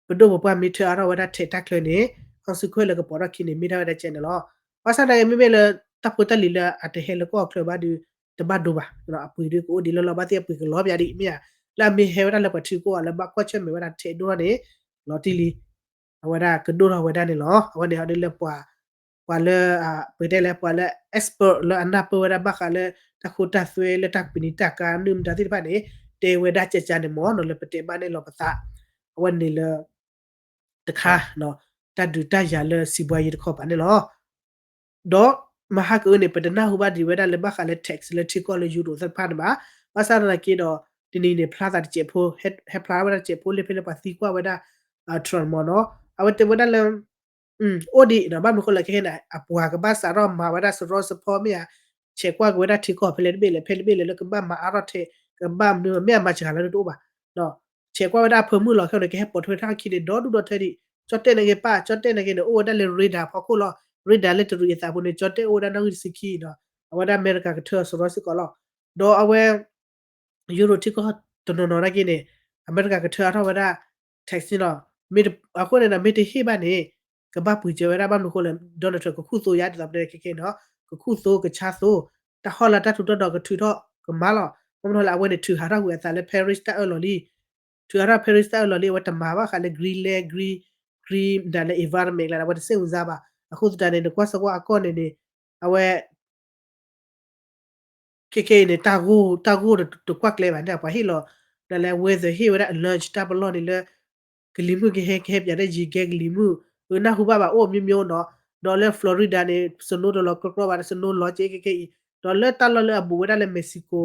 ပဒိၣ်ပပှၢ်မ့ၢ်ထၢအါထီၣ်ဝဲဒၣ်ထဲးတၢ်ချၢန့ၣ် consequence လၢကပိာ်ထီၣ်ခံန့ၣ် မ့ၢ်ဒၣ်ဝဲဒၣ်ကဲန့ၣ်လီၤ. ဘၣ်ဆၣ်သနာ်က့ မ့မ့ၢ်လၢတၢ်ဖိတၢ်လံၤလၢအတဟဲလၢကီၢ်ချၢဘၣ်ဒီး တဘၣ်ဒိဘၣ်, အပှ့ၤဒုးကအိၣ်ဒံးလၢလီၤ ဘၣ်သ့ၣ်အပှ့ၤကလီၤပၠးဒံးမ့ၢ်ဧါ, လၢအမ့ၢ်ဟဲဝဲဒၣ်လၢပှၤထံကီၢ်ဧါ လၢဘၣ်ကွၢ်ဆၢၣ်မဲာ်ဝဲဒၣ်ထဲးဒိၣ်ထီၣ်န့ၣ် လီၤတံၢ်လံ အဝဲဒၣ်ကဒိၣ်ထီၣ်ဝဲဒၣ်န့ၣ်လီၤ. အဝဲန့ၣ်ဟီဒုးလၢပှၤ ပှၤလၢ ပကတဲလၢ ပှၤလၢ expert လၢအနၢ်ပၢၢ်ဝဲဒၣ်ဘၣ်ဃးလၢ တၢ်ဃိတၢ်သွဲလၢတၢ်ကပနံာ်တၢ်ကါ နုၢ်မတၤသ့ၣ်တဖၣ်န့ၣ် တဲဝဲဒၣ်ကကန့ၣ်မ့ၢ်နီၤ လၢပတဲဘၣ်န့ၣ်လီၤပသး, အဝဲန့ၣ်လၢ တခါ တၢ်ဒုးတၢ်ယၤလၢစံးဘှါယံၤတခီပၤန့ၣ်လီၤ. ဒီးမဟါကအုန့ၣ် ပတနၢ်ဟူဘၣ်ဒံးဝဲဒၣ်လၢဘၣ်ဃးလၢ tax လၢထံကီၢ်လၢ Europe သ့ၣ်တဖၣ်န့ၣ်ဘၣ်. ဘၣ်ဆၣ်သနာ်က့ဒီး တနံၤန့ၣ် ဖျါသးတစဲးဖိ ဟဲဖျါဝဲဒၣ်တစဲးဖိလၢဖဲလၢပှၤသံကွၢ်ဝဲဒၣ် Trump မ့ၢ်နီၤ, အဝဲတဲဝဲဒၣ်လၢ အိၣ်ဒံးနီၤ, ဘၣ်မနုၤဃိလၢခဲခဲန့ၣ် အပှၤကဘၣ်စးထီၣ်မၤဝဲဒၣ်စရီစဖီမ့ၢ်ဧါ, ဆဲးကွၢ်က့ၤဝဲဒၣ်ထံကီၢ်ဖဲလဲၣ်တဘ့ၣ်လဲၣ် ဖဲတဘ့ၣ်လဲၣ်လၢကဘၣ်မၤအါထီၣ်ထဲး ကဘၣ်မနုၤမ့ၢ်အမၤစှၤလၢတအိၣ်ဘၣ်, ဆဲးကွၢ်ဝဲဒၣ်အဖၢမုၢ်လီၤခဲန့ၣ် ကဟဲပိာ်ထွဲထီၣ်ခံန့ၣ် ဒီဒူၣ်ဒီထၢဒံး, ကၠီၣ်တဲၣ်နာ်က့ပၣ် ကၠီၣ်တဲၣ်နာ်က့န့ၣ် အိၣ်ဝဲဒၣ်လၢ radar ဖီခိၣ်လီၤ, radar လၢတရံးအသးပူၤန့ၣ် ကၠီၣ်တဲၣ်အိၣ်ဝဲဒၣ်နီၣ်ဂံၢ်တဆံခံနီၤ, အဝဲဒၣ်အမဲရကၤကထၢအစရီစ့ၢ်ကီးလီၤ. ဒီးအဝဲ Europe ထံကီၢ်တနီၤနီၤနာ်က့န့ၣ် အမဲရကၤကထၢအါထီၣ်ဝဲဒၣ် tax န့ၣ်လီၤ. အဃိန့ၣ်ဒီး မ့ၢ်တဟ့ၣ်ဘၣ်န့ၣ် ကဘၣ်ပှ့ၤစၢၤဝဲဒၣ် ဘၣ်မနုၤဃိလဲၣ် Donald Trump ကခူၣ်သိယါ ဒ်သိးပတဲခဲခဲနီၤ, ကခူၣ်သိကဆါသိ, တၢ်ဟီၣ်လၢတၢ်ထူးတၢ်တီၤကထုးထီၣ်ကမၤလီၤ. ဘၣ်မနုၤလဲၣ် အဝဲန့ၣ်ထုးဟးထီၣ်ကွံာ်အသးလၢ Paris တၢ်အၢၣ်လီၤလံ, ထုးဟးထီၣ် Paris တၢ်အၢၣ်လီၤလံ အဝဲတမၤဘၣ်ဃးလၢ green လဲ green green ဒၣ်လၢ environment ကျါန့ၣ် အဝဲတစ့ၣ်ဝင်စားဘၣ်. အဃိသတးန့ၣ် နကွၢ်စ့ၢ်ကီးအကီၢ်န့ၣ်န့ၣ် အဝဲ ခဲခဲအံၤန့ၣ် တၢ်ဂိၢ် တၢ်ဂိၢ်တကွၢ်ကျဲဘၣ်န့ၣ် ပှၤဟ့ၣ်လီၤ ဒၣ်လဲာ် weather ဟ့ၣ်ဝဲဒၣ် alert တၢ်ပလီၢ်န့ၣ်လၢ ကလံၤမုၢ်ကဟဲ ကဟဲပၠးတၢ်ယံၤကဲကလံၤမုၢ် အနၢ်ဟူဘၣ်ဘၣ်အိၣ် မျိုးမျိုး နီၤ, ဒီးလၢ Florida န့ၣ် snow တလီၤကြီဘၣ် snow လီၤကဲခဲခဲအံၤ ဒီးလၢတၢ်လီၢ်လၢအဘူးဝဲဒၣ်လၢ Mexico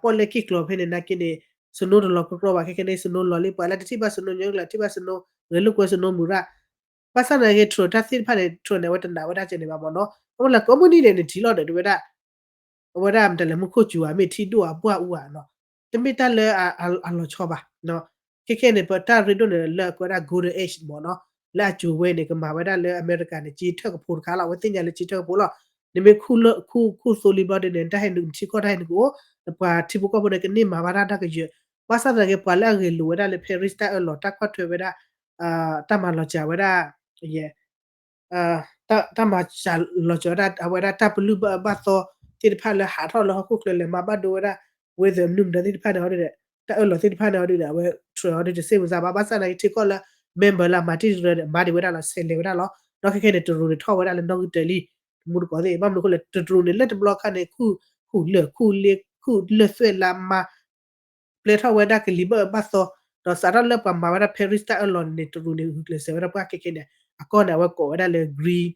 ပီၣ်လဲၣ်က့ၣ်ကျီၤဖဲန့ၣ်နာ်က့န့ၣ် snow တလီၤကြီဘၣ် ခဲခဲန့ၣ် snow လီၤလံ ပှၤလၢတထံၣ်ဘၣ် snow ညီကျၢၤ ထံၣ်ဘၣ် snow ဂဲၤလိာ်ကွဲ snow မုာ်ရၣ် ဘၣ်ဆၣ်သနာ်က့ Trump တၢ်သ့ၣ်တဖၣ်န့ၣ် Trump န့ၣ် အဝဲတနာ်ဝဲဒၣ်ကဲန့ၣ်ဘၣ်မ့ၢ်နီၤ, အဝဲလၢကိးမုၢ်နံၤန့ၣ် နထံၣ်လီၤဒီး တဝဲဒၣ် အဝဲဒၣ်မတၤလဲၣ် မူခိၣ်စူၤဧါ မ့ၢ်ထံဒိၣ်ဧါ ပှၢ်အူဧါနီၤ, တမ့ၢ်တၢ်လၢအလီၤဆီဘၣ်. ခဲခဲန့ၣ် ပတၢ်ရ့ဒိၣ်န့ၣ် လၢအကဲဝဲဒၣ် Golden Age မ့ၢ်နီၤ, လၢအစိၤဝဲန့ၣ် ကမၤဝဲဒၣ်လၢအမဲရကၤန့ၣ် က့ထၢၣ်ကဖိတခါလီၤ, အဝဲသ့ၣ်ညါလၢက့ထၢၣ်ကဖိလီၤ. နမ့ၢ်ခူၣ်သိလံဘျီဒ်န့ၣ် တၢ်ဟဲနုာ် နထံကီၢ်တၢ်ဟဲနုာ်ကအိၣ်, နပှၤထံဖိကီၢ်ဖိန့ၣ် ကန့ၢ်မၤဘၣ်တၢ်တၢ်ကယၢၤ, ဘၣ်ဆၣ်သနာ်က့ ပှၤလၢအဂဲၤလိာ်ဝဲဒၣ်လၢ Paris တၢ်အၢၣ်လီၤ တၢ်ကွၢ်ထွဲဝဲဒၣ် တၢ်မၤလီၤစၢၤဝဲဒၣ် ယဲ တၢ်မၤစှၤလီၤစၢၤဝဲဒၣ် အဝဲဒၣ်တၢ်ပလုၢ်ဘၣ်အဘၣ်သီသ့ၣ်တဖၣ်လၢဟးထီၣ်လၢဟီၣ်ခိၣ်ချၢလဲၤမၤဘၣ်ဒိဝဲဒၣ် ဝဲသ့ၣ်မနုၤမတၤသ့ၣ်တဖၣ်န့ၣ်အီၤဒ်န့ၣ်, တၢ်အၢၣ်လီၤသ့ၣ်တဖၣ်န့ၣ်အီၤဒ်န့ၣ် အဝဲ Trump အီၤဒ်တစ့ၢ်ဝံၤစၢ်ဘၣ်, ဘၣ်ဆၣ်သနာ်က့ထံကီၢ်လၢ member လၢအမၤတ့ၢ်တရၢန့ၣ် မၤဒံးဝဲဒၣ်လီၤ, ဆဲးလဲၤဝဲဒၣ်လီၤ. ဒီးခဲခဲန့ၣ် တရူးန့ၣ်ထီၣ်ဝဲဒၣ်လၢနီၣ်ဂံၢ်တၢလံ, တမူတကိးသ့ၣ် ဘၣ်မနုၤအဃိလဲၣ် တရူးန့ၣ် လၢတဘျီခါန့ၣ် ခူၣ်လၢာ်ခူၣ်လ့ ခူၣ်လၢာ်သွဲၣ်လၢမၤ ပျဲထီၣ်ဝဲဒၣ်ကလံၤဘၢၣ်အဘၣ်သီ, ဒီးစးထီၣ်လၢပှၤမၤဝဲဒၣ် Paris တၢ်အၢၣ်လီၤန့ၣ် တရူးန့ၣ် ဂုာ်ကျဲးစၢးဝဲဒၣ်ပှၤခဲခဲန့ၣ်, အကီၢ်န့ၣ် အဝဲကိးဝဲဒၣ်လၢ Green,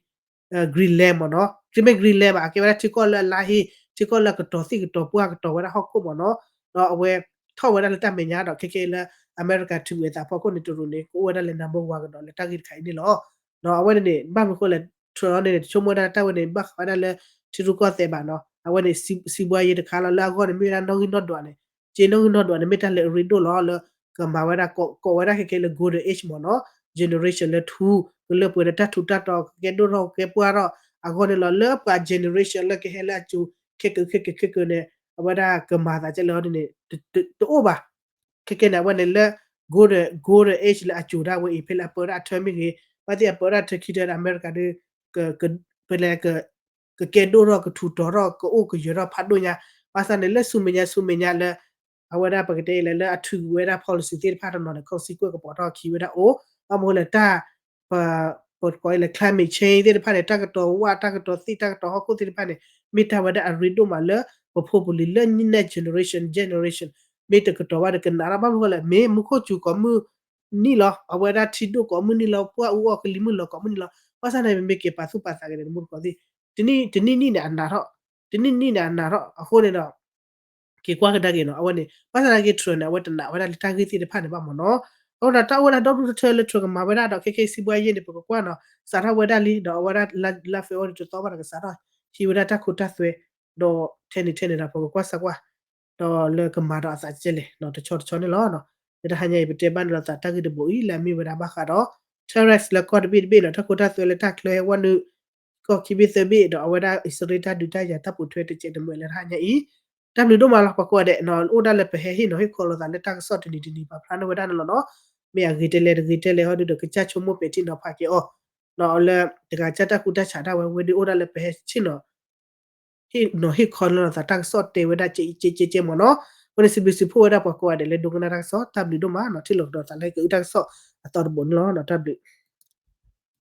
Greenland မ့ၢ်နီၤ, တမ့ၢ် Greenland ဘၣ်, အကဲဝဲဒၣ်ထံကီၢ်လၢအလါဟ့, ထံကီၢ်လၢအကတီၤသ့ၣ်ကတီၤပှၢ်ကတီၤဝဲဒၣ်ဟီၣ်ခိၣ်မ့ၢ်နီၤ, ဒီးအဝဲထီၣ်ဝဲဒၣ်လၢတၢ်မဲာ်ညါဒီး ခဲခဲလၢ အမဲရကၤထုးဝဲသးဖီခိၣ်န့ၣ် တရူးန့ၣ် ကအိၣ်ဝဲဒၣ်လၢ number one ကဒီးလၢတၢ်ဂ့ၢ်တခါအံၤန့ၣ်လီၤ. ဒီးအဝဲန့ၣ်န့ၣ် ဘၣ်မနုၤအဃိလဲၣ် Trump န့ၣ် တဆိကမိၣ်ဝဲဒၣ်တၢ်ဝဲန့ၣ် ဘၣ်ဃးဝဲဒၣ်လၢ ထံရူၢ်ကီၢ်သဲးဘၣ်နီၤ, အဝဲန့ၣ် စံးဘှါယဲတခါလီၤ လၢအဂီၢ်န့ၣ် မ့ၢ်ဝဲဒၣ်နီၣ်ဂံၢ်နီၣ်ဒွးန့ၣ်, က့နီၣ်ဂံၢ်နီၣ်ဒွးန့ၣ် မ့ၢ်တၢ်လၢအရ့ဒိၣ်လီၤ လၢကမၤဝဲဒၣ် ကိးဝဲဒၣ်ခဲခဲလၢ Golden Age မ့ၢ်နီၤ, generation လၢထူ ကလၢပှဲၤဒီးတၢ်ထူးတၢ်တီၤ ကကဲဒိၣ်ထီၣ်ကကဲပှၢ်ထီၣ်အဂီၢ်န့ၣ်လီၤ. လၢပှၤ generation လၢကဟဲလၢအစိၤ ခဲကၢခဲကၢခဲကၢန့ၣ် အဝဲဒၣ်ကမၤသးကဲလၢအီၤဒ်န့ၣ် တအိၣ်ဘၣ်. ခဲကဲန့ၣ် အဝဲန့ၣ်လၢ golden, golden age လၢအစိၤဒၣ်ဝဲအံၤ ဖဲလၢအပၢဒၣ်အထၢမ့ၢ်ဂ့ၤ, ဘၣ်သ့ၣ်အပၢဒၣ်ထၢခံထၢဒီး အမဲရကၤဒီး ဖဲလဲၣ် ကကဲဒိၣ်ထီၣ်ကထူးတီၤထီၣ်ကအိၣ်ကယၢၤထီၣ်ဖးဒိၣ်ညါ, ဘၣ်ဆၣ်န့ၣ် လၢဆူမဲာ်ညါဆူမဲာ်ညါလၢ အဝဲဒၣ်ပကတဲအံၤလဲၣ် လၢအထုးကွံာ်ဝဲဒၣ် policy သ့ၣ်တဖၣ်တနီၤန့ၣ် consequence ကပိာ်ထီၣ်ခံဝဲဒၣ်အိၣ်, ဘၣ်မနုၤဃိလဲၣ် တၢ် ပကိးအံၤလဲၣ် climate change သ့ၣ်တဖၣ်န့ၣ် တၢ်ကတီၤဝၣ် တၢ်ကတီၤသ့ၣ် တၢ်ကတီၤဟီၣ်ခိၣ်သ့ၣ်တဖၣ်န့ၣ် မ့ၢ်တၢ်ဝဲဒၣ်အရ့ဒိၣ်မးလၢ ပဖိပလံၤလၢ next generation, generation မ့ၢ်တကတီၤဘၣ်ဒီးကနးထီၣ် ဘၣ်မနုၤဃိလဲၣ် မ့ၢ်မူခိၣ်စူၤကိးမုၢ်နံၤလီၤ, အဝဲဒၣ်ထံဒိၣ်ကိးမုၢ်နံၤလီၤ, ပှၢ်အူအီၣ်ကလံၤမုၢ်လီၤကိးမုၢ်နံၤလီၤ, ဘၣ်ဆၣ်န့ၣ် ပမ့ၢ်က့ၤပာ်သူၣ်ပာ်သးက့ၤန့ၣ် တမူတကိးသ့ၣ် တနံၣ်နံၣ်န့ၣ်အနးထီၣ်, တနံၣ်နံၣ်န့ၣ်အနးထီၣ်အဃိန့ၣ်ဒီး က့ၤကွၢ်ကဒါက့ၤနီၤ အဝဲန့ၣ် ဘၣ်ဆၣ်သနာ်က့ Trump န့ၣ် အဝဲတနာ်ဝဲဒၣ်လၢတၢ်ဂ့ၢ်သ့ၣ်တဖၣ်န့ၣ်ဘၣ်မ့ၢ်နီၤ, အဃိဒီးတၢ်အိၣ်ဝဲဒၣ်ဒီဒူၣ်တထၢလၢ Trump ကမၤဝဲဒၣ်ဒီး ခဲခဲအံၤစံးဘှါယဲန့ၣ် ပကကွၢ်နီၤ စးထီၣ်ဝဲဒၣ်လံ ဒီးအဝဲဒၣ်လါဖဲအီၤဒီးတသီဘၣ်ဒီးကစးထီၣ် ဟံးဝဲဒၣ်တၢ်ခိတၢ်သွဲ ဒီးထဲန့ၣ်ထဲန့ၣ်ဒီး ပကကွၢ်စၢ်ကွၢ် ဒီးလၢကမၤဒီးအသးကဲလဲၣ် တဆီတဆီန့ၣ်လီၤ. လၢတဟါညါအံၤ ပတဲဘၣ်န့ၣ်လီၤသးတၢ်ဂ့ၢ်တဘိးအံၤ လၢအမ့ၢ်ဝဲဒၣ်ဘၣ်ဃးဒီး tariffs လၢကီၢ်တဘ့ၣ်တဘ့ၣ်နီၤ တၢ်ခိတၢ်သွဲလၢတၢ်ချၢဟဲဝဲနုာ် ကီၢ်ခံဘ့ၣ်သၢဘ့ၣ် ဒီးအဝဲဒၣ်အံၣ်စရ့လးတၢ်ဒုးတၢ်ယၤတၢ်ပိာ်ထွဲတစဲးတမှဲၤလၢတဟါညါအံၤ တၢ်ဘျုးဒိၣ်မးလီၤ ပှၤကိးဂၤဒဲး အိၣ်ဒၣ်လၢပဟဲဟ့ၣ်နီၤဟ့ၣ်ခီလိာ်သးလၢတၢ်ကစီၣ်တနံၤတနံၤပာ်ဖျါန့ၢ်ဝဲဒၣ်န့ၣ်လီၤနီၤ, မ့ၢ်အဂ့ၤတဲလဲၣ်တဂ့ၤတဲလဲၣ်ဟီဒုဒီး ကစၢ်ဆိကမိၣ်ပဲာ်ထံနီၤဖးက့ၤအီၤ လၢတဂၤကစၢ်တၢ်ကူတၢ်ဆးဒၣ်ဝဲ ဝဲဒုးအိၣ်ဒၣ်လၢပဟဲဆ့ၣ်နီၤ ဟ့ၣ်နီၤဟ့ၣ်ခီလိာ်သးတၢ်ကစီၣ်တဲဝဲဒၣ်ကဲကဲကဲကဲမ့ၢ်နီၤ, အဃိန့ၣ်စံးဘျုးစံးဖှိၣ်ဝဲဒၣ်ပှၤကိးဂၤဒဲးလၢဒိကနၣ်တၢ်ကစီၣ် တၢ်ဘျုးဒိၣ်မးနီၤ ထံၣ်လိာ်ကဒီးသးလၢကအုၣ်တၢ်ကစီၣ်အသီတဘိးန့ၣ်လီၤ တၢ်ဘျုး